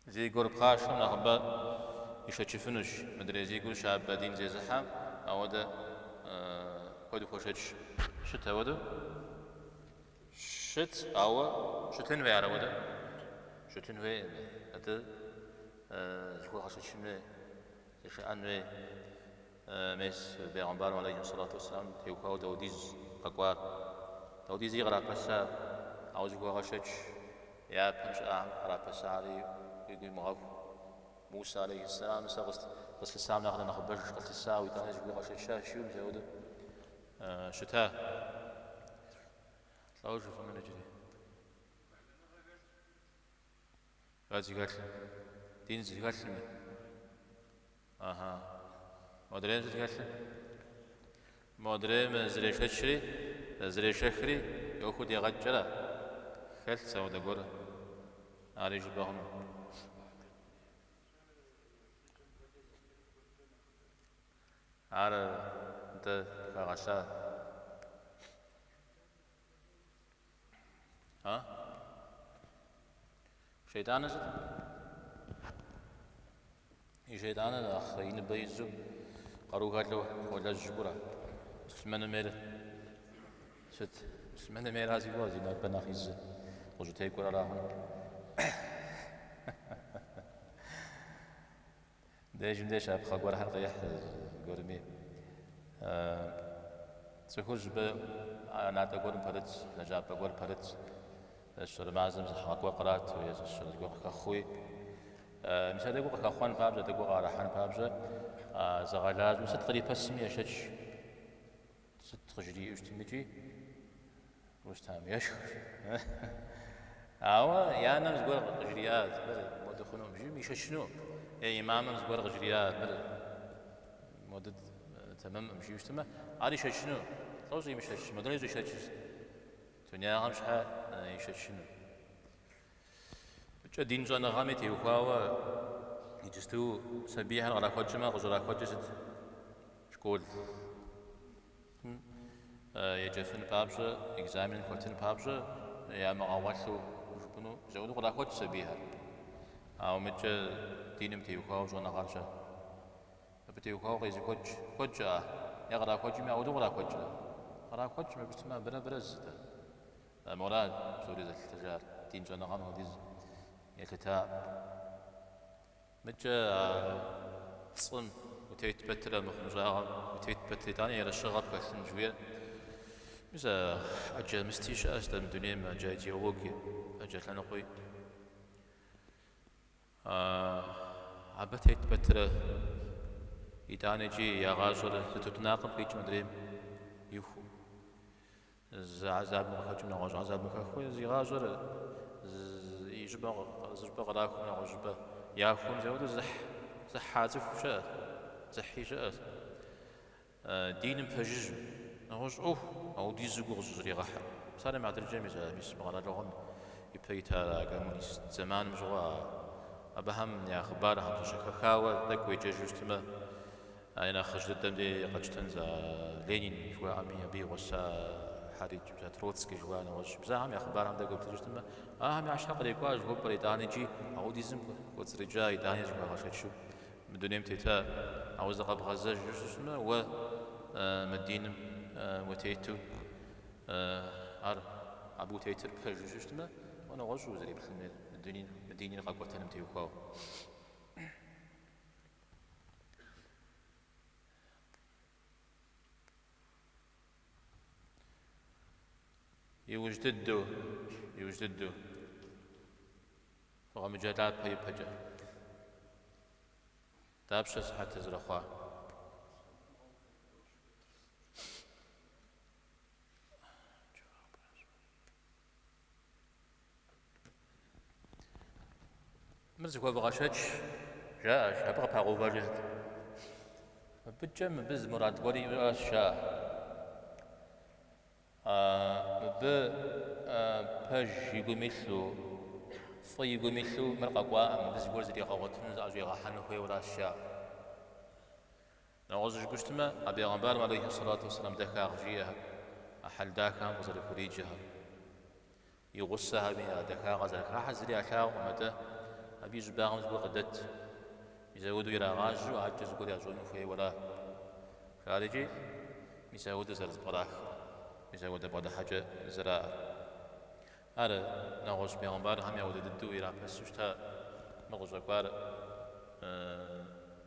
Зи гур пхъашэм нэхъыбэ ишэчыфынущ, мыдрей зи гур щабэ дин зезыхьэм ауэдэ куэд хуэшэч. Щыт ауэдэу? Щыт, ауэ щытын хуей ар ауэдэ? Щытын хуейкъым. Атӏэ зыхуэгъэшэчын хуей, зышыӏэн хуей. Мес, бегъымбарым алейхи сэлату уэсселам теухуауэ дауэдиз къэкӏуар, дауэдизи кърапэса, ауэ зыхуэгъэшэч япэм щыӏахэм кърапэсари уигу имыгъэху. Мусэ алейхи сэлам сэ къыслъысам нэхърэ нэхъыбэж къылъысауэ итӏани зыхуигъэшэчащ, жиӏэу мис ауэдэу щыта. Лӏо жыфӏэнур иджыри. Хэт зыхэлъыр? Дин зыхэлъми. Аха. Модрейм сыт хэлъыр? Модрейм зрешэчри, зрешэхри, ӏуэхур дегъэкӏрэ? Хэлъщ ауэдэ гуэр. Ари жыпӏэ хъуну. Ар дэ хагъэлъа. А? Шейтӏаныр сыт? И шейтӏаныр нэхъ и ныбэ изу къару хэлъу хуолэжь жыпӏэурэ. Муслъымэным ейр сыт? Муслъымэным ейра си гугъэ, зи ныбэ нэхъ изыр къыщӏытекӏуэр ара хъуну. Дежым деж щапхъэ гуэрхэр къехь зыгуэрми. Цӏыхур щӏыпӏэ ӏэнатӏэ гуэрым пэрытщ, лэжьапӏэ гуэр пэрытщ, щэрэ мазэм зы хьэ гуэр кърату е зы щэрэ зыгуэр къыхэхъуи. Мис а тӏэкӏур къыхэхъуэн папщӏэ, тӏэкӏур къыӏэрыхьэн папщӏэ, зыгъэлажьэм сыт кърипэсми ешэч, сыт къыжриӏэу щытмикӏи, Рустам ешх. Ауэ и анэм зыгуэр къыжриӏа, мыр модэ хъунукъым жиӏэм, ишэчыну. Е имамым зыгуэр къыжриӏа, мыр модэ тэмэмкъым жиӏэу щытмэ, ар ишэчыну. Лӏо щӏимышэч, модрей щӏишэчыр сыт? Дунягъэм щхьэ ишэчыну. Мыкӏэ дин щӏэныгъэми теухуауэ иджысту сабийхэр кърахуэкӏмэ, къыщӏрахуэкӏыр сыт? Школ. Еджэфын папщӏэ, экзамен хуэтын папщӏэ ямыгъэгъуэлъу жыпӏэну мис ауэдэу кърахуэкӏ сабийхэр. Ауэ мыкӏэ диным теухуауэ щӏэныгъэр щэ? Абы теухуауэ къезыхуэкӏ куэд щыӏэ? Е кърахуэкӏми ауэдэу кърахуэкӏрэ? Кърахуэкӏмэ, абы щытмэ, абырэ абырэ зы-тӏэ. Мора псори зэлъытыжар, дин щӏэныгъэм хуэдиз елъыта. Мыкӏэ а пцӏым утет пэтрэ, мыхъумыщӏагъэм утет пэтрэ, итӏани ерыщыгъэ пхэлъын жыхуиӏэр. Мис а ӏэджэ мысти щыӏэщ дэ мы дунейм, ӏэджэ идеологие, ӏэджэ лъэныкъуи. Абы тет пэтрэ, итӏанэ икӏи я гъащӏэр зы тутнакъым къикӏым адрейм ихуу. Зы гӏэзабым къыхэкӏым нэгъуэщӏ гӏэзабым хэхуэ, зи гъащӏэр и щӏыпӏэ, зы щӏыпӏэ кърахум нэгъуэщӏ щӏыпӏэ яхум мис ауэдэу зыхь, зыхьа цӏыху щыӏэщ, зыхьи щыӏэщ. Диным пэжыжьэу, нэгъуэщӏ ӏуэху ауэдизу гугъу зыщӏригъэхьыр. Псалъэм и хьэтыркӏэ, мис а мис мы къэралыгъуэм ипэ ита коммунист зэманым щыгъуэ абыхэм я хъыбархэм зэщыхэхауэ тӏэкӏу уеджэжу щытмэ, А и нэхъыжь дыдэм дей къэтщтэнщ а Ленин жыхуаӏэми, абы и гъусахэри, мис а Троцкий жыхуаӏэ нэгъуэщӏ. Мис ахэм я хъыбархэм тӏэкӏу уеплъыжу щытмэ, ахэм я щхьэ кърикӏуа жыхуэпӏэр итӏанэ икӏи ауэдизым кӏуэцӏрыкӏа, итӏани зыхуагъэшэчу мы дунейм тета. Ауэ зыкъэбгъэзэжу щытмэ, уэ мы диным утету, ар абы утетыр пэжу щытмэ, Уэ нэгъуэщӏу узэреплъын хуейр мы диныр къэкӏуэтэным теухуауэ. Иужь дыдэу, иужь дыдэу, фыкъэмыджэлапэ ипэкӏэ. Дапщэ сыхьэтыр зэрыхъуа? Мыр зыхуэвгъэшэч, жаӏэщ, абы къыпагъэувэжыр сыт? Мыбыкӏэ мыбы зы мурад гуэр иӏэщ, жаӏэ. Мыбы пэж и гум илъу, фӏы и гум илъу мыр къэкӏуаӏым, мыбы зыгуэр зригъэгъуэтыну, зыӏэщӏигъэхьэну хуейуэращ, жаӏэ. Нэгъуэщӏу жыпӏэу щытмэ, а бегъымбарым алейхи сэлату уэсэлам дахагъ жиӏэхэр, а хьэл дахэхэм къызэрыхуриджэхэр, и гъусэхэми а дахагъэ зэрыхахьэр зыри ялъагъукъым, атӏэ абы и щӏыбагъым зыгуэр къыдэт, мис ауэдэу ирагъажьэу адэкӏэ зыгуэр ящӏэну хуейуэра. Жари икӏи мис ауэдэу зэрызэпкърахыр, мис ауэдэ бгъэдыхьэкӏэ зэраӏэр. Ар нэгъуэщӏ бегъымбархэми ауэдэ дыдэу ирапэсу щыта, мы къыщӏэкӏуар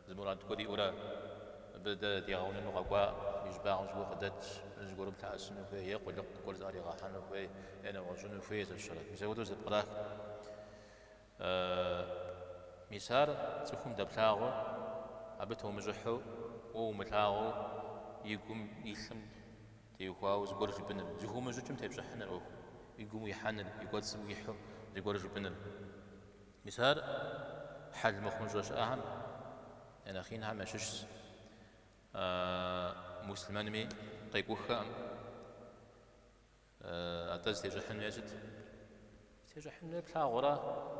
зы мурад гуэр иӏэурэ, мыбы дэ дигъэунэну къэкӏуа, и щӏыбагъым зыгуэр къыдэтщ, зыгуэрым лъэӏэсыну хуей, е къулыкъу гуэр зыӏэригъэхьэну хуей, е нэгъуэщӏыну хуей зэрыщэрэ. Мис ауэдэу зэпкърах. Мис ар цӏыхум дэплъагъуу, абы томыщӏыхьу, уэ умылъагъуу и гум илъым теухуауэ зыгуэр жыпӏэныр, зыхыумыщӏыкӏым тепщӏыхьыныр ӏуэху, и гум уихьэныр, и кӏуэцӏым уихьэу зыгуэр жыпӏэныр. Мис ар хьэл мыхъумыщӏэ щыӏэхэм я нэхъ инхэм ящыщщ. Муслъымэнми къекӏуххэкъым. Атӏэ зытещӏыхьын хуейр сыт? Зытещӏыхьын хуейр плъагъурэ,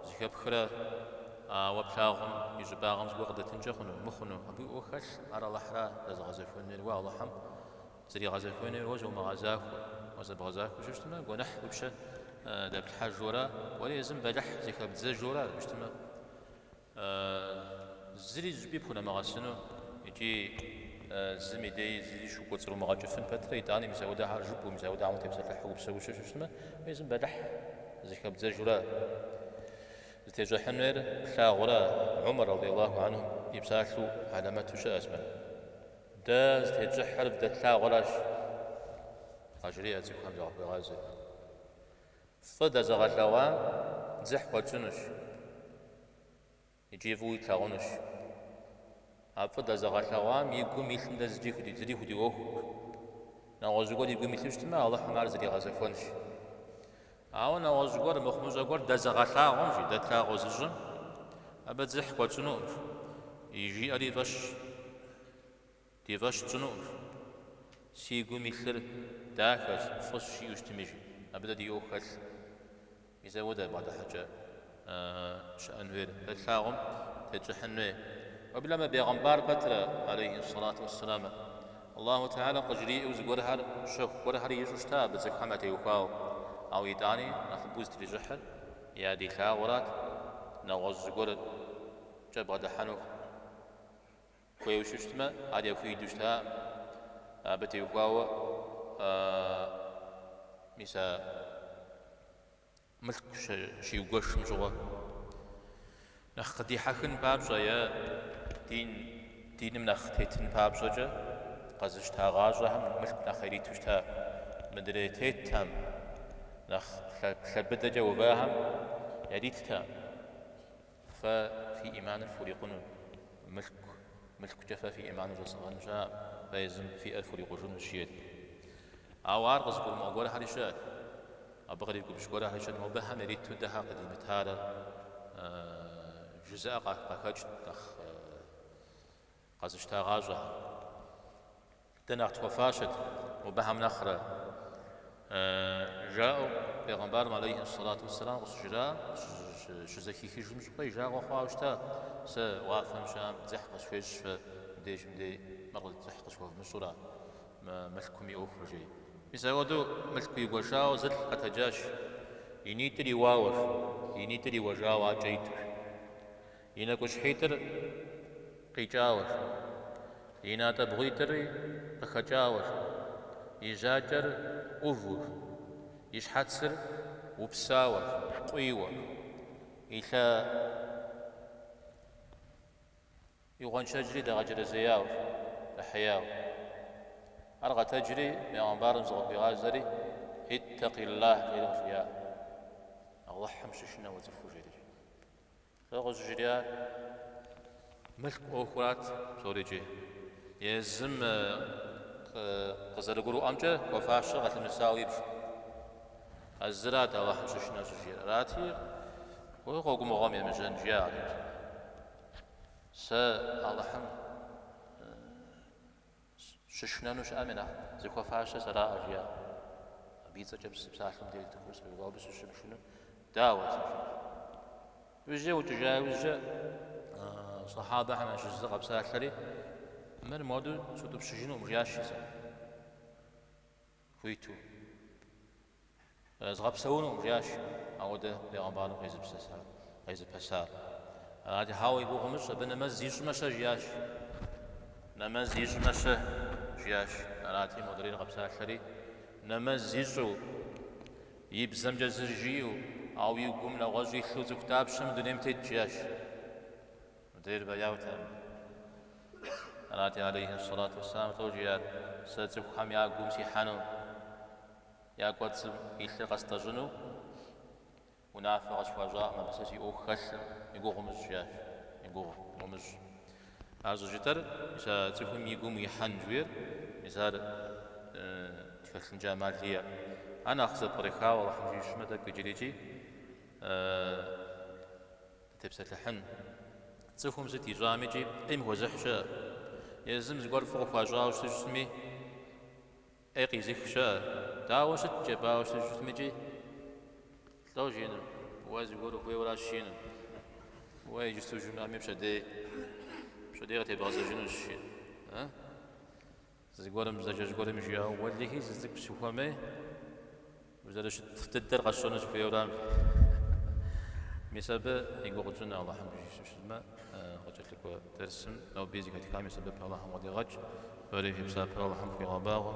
зэхэпхрэ, ауэ плъагъум и щӏыбагъым зыгуэр къыдэтынкӏэ хъуну, мыхъуну, абы уи ӏуэху хэлъ, ар Алыхьра зэзыгъэзэхуэн хуейр, уэ Алыхьым зэригъэзэхуэн хуейр уэ зомыгъэзахуэ. Уэ зэбгъэзахуэу щытмэ, гуэныхь уи пщэ дэплъхьэжурэ, уэри езым бэлыхь зыхэбдзэжурэ абы щытмэ, Зыри зыщӏыпӏи пхунэмыгъэсыну икӏи зым и дей зыри щыкӏуэцӏрумыгъэкӏыфын пэтрэ, итӏани мис ауэдэхэр жыпӏэу, мис ауэдэхэм утепсэлъыхьу упсэущэ щытмэ, езым бэлыхь зыхэбдзэжурэ зытещӏыхьын хуейр плъагъурэ, Умар радиаллаху анху и псалъэу хьэлэмэту щыӏэщ мыр. Дэ зытетщӏыхьыр вдэтлъагъуращ, къажреӏэ цӏыхухэм закъыхуегъазэ. Фӏы дэзыгъэлъэгъуам дзыхь хуэтщӏынущ икӏи фӏыуи тлъагъунущ. А фӏы дэзыгъэлъэгъуам и гум илъым дэ зыри худиӏуэхукъым. Нэгъуэщӏ гуэр и гум илъу щытмэ, Алыхьым ар зэригъэзэхуэнщ. Ауэ нэгъуэщӏ гуэр, мыхъумыщӏэ гуэр дэзыгъэлъагъуэм, жи, дэ тлъагъуу зыщӏым, абы дзыхь хуэтщӏынукъым, и жиӏэри фӏэщ. Ди фӏэщ тщӏынукъым. Си гум илъыр дахэщ, фӏыщ жиӏэу щытми, жи. Абы дэ ди ӏуэху хэлъ. Мис ауэдэ бгъэдыхьэкӏэ щыӏэн хуейр. Дэ тлъагъум тетщӏыхьын хуей. Уеблэмэ бегъымбар пэтрэ, алейхи сэлату уэсселам, Аллаху Тэхьэлэ къыжриӏэу зыгуэрхэр, щэху гуэрхэр ищӏу щыта абы цӏыхухэм ятеухуауэ. Ауэ итӏани нэхъыбэу зытрищӏыхьыр ядилъагъурат, нэгъуэщӏ зыгуэркӏэ бгъэдыхьэну. Хуейуэ щытмэ, ар яхуидэу щытакъым. Абы теухуауэ мис а мылъку щиугуэшым щыгъуэ нэхъ къыдихьэхын папщӏэ е дин, диным нэхъ тетын папщӏэкӏэ къэзыщтагъащӏэхэм мылъку нэхъ ириту щыта. Мыдрей тетхэм, нэхъ лъэ быдэкӏэ увахэм яриттэкъым. Фэ фи ӏиманыр фхурикъуну, мылъку, мылъкукӏэ фэ фи ӏиманыр щӏэзгъэну щыӏэкъым, фэ езым фиӏэр фхурикъужынущ, жиӏэрт. Ауэ ар къызыгурымыӏуэ гуэрхэри щыӏэт, абы къригубжь гуэрхэри щыӏэт, мобыхэм ириту дэхэр къыдимытарэ жызыӏэ къахэкӏт нэхъ къэзыщтагъащӏэхэм. Дэ нэхъ тхуэфащэт мобыхэм нэхърэ, жаӏэу бегъымбарым алейхи сэлату уэсселам къыщыжраӏэм, щызэхихыжым щыгъуэ и жагъуэ хъуауэ щыта, сэ уафэм щыӏэм дзыхь къысхуещӏ фэ мыбдежым дей мыр дзыхь къысхуэвмыщӏурэ мы мылъкум и ӏуэхур, жери. Мис апхуэдэу мылъку игуэшауэ зылӏ къэтэджащ, и нитӏыр иуауэ, и нитӏыр иуэжауэ акӏэ иту. И нэкӏущхьитӏыр къикӏауэ, и натӏэбгъуитӏри къыхэкӏауэ, и жьакӏэр ӏуву, и щхьэцыр. упсауэ, къуийуэ, и лъэ и гъуэншэджри дэгъэджэрэзеяуэ, дэхьеяуэ. Ар къэтэджри, бегъымбарым зыкъыхуигъазэри, Иттакъиллах жери къыжриӏа. Алыхьым щышынэ уэ цӏыхур жери. Лӏо къыщӏыжриӏар мылъку ӏуэхурат псорикӏи. Езым къызэрыгурыӏуэмкӏэ хуэфащэр къылъымысауэ ибжт. А зырат Алыхьым щышынэ щӏыжиӏэр. Арати, уэ гъуэгу мыгъуэм емыжьэн жиӏа хъыджэбзым. Сэ Алыхьым Щышынэну щыӏэми нэхъ зыхуэфащэр сэраӏэ, жиӏа. Абы и цӏэкӏэ сыпсалъэм деж дыхуу сыкъиувауэ абы сыщымышыну дауэ сэ жиӏащ. Иужькӏэ ӏукӏыжа иужькӏэ сахьабэхэм ящыщ зы къэпсалъэри, мыр моду сутӏыпщыжынукъым, жиӏащ сэ. Хуиту. Згъэпсэунукъым, жиӏащ ауэдэ бегъымбарым къезыпэсар. Арати, хьэуэ и гугъу умыщӏ, абы нэмэз ищӏмэ-щэ, жиӏащ. Нэмэз ищӏмэ-щэ, жиӏащ. Арати, модрейр къэпсалъэри, нэмэз ищӏу, и бзэмкӏэ зыр жиӏэу, ауэ и гум нэгъуэщӏ илъу цӏыху дапщэ мы дунейм тет, жиӏащ. Мыдрейр бэяутэкъым. Арати, алейхи сэлату уэсселам лӏо жиӏар, сэ цӏыхухэм я гум сихьэну, я кӏуэцӏым илъыр къэстӏэщӏыну унафэ къысхуащӏакъым, абы сэ си ӏуэху хэлъым и гугъу умыщӏ, жиӏащ, и гугъу умыщӏ. Ар щӏыжытӏэр, мис а цӏыхум и гум уихьэн жыхуиӏэр, мис ар тхэлъынкӏэ ӏэмал иӏэкъым. Ар нэхъ зэпкърыхауэ Алыхьым жиӏэу щытмэ, тӏэкӏу иджырикӏи Тепсэлъыхьын. Цӏыхум сыт ищӏамикӏи ӏейм хуэзыхь щыӏэ. Езым зыгуэр фӏы къыхуащӏауэ щыту щытми, ӏей къизых щыӏэ. Дауэ щыт джэбауэ щыту щытмикӏи, лӏо жиӏэну, уэ зыгуэр ухуейуэращ жиӏэну. Уэ иджысту жумыӏэми пщэдей, пщэдей къытебгъэзэжынущ жиӏэну. Зыгуэрым бзаджэжь гуэрым жиӏауэ, уэлэхьи, зы цӏыкӏу сыхуэмей, узэрыщыт дыдэр къэсщӏэну сыхуейуэрам. Мис абы и гугъу тщӏын Алыхьым жиӏэу щытмэ, къыкӏэлъыкӏуэ дерсым ноби зэхэтхам и сэбэп Алыхьым къыдигъэкӏ, фэри фи псапэр Алыхьым фхуигъэбагъуэ.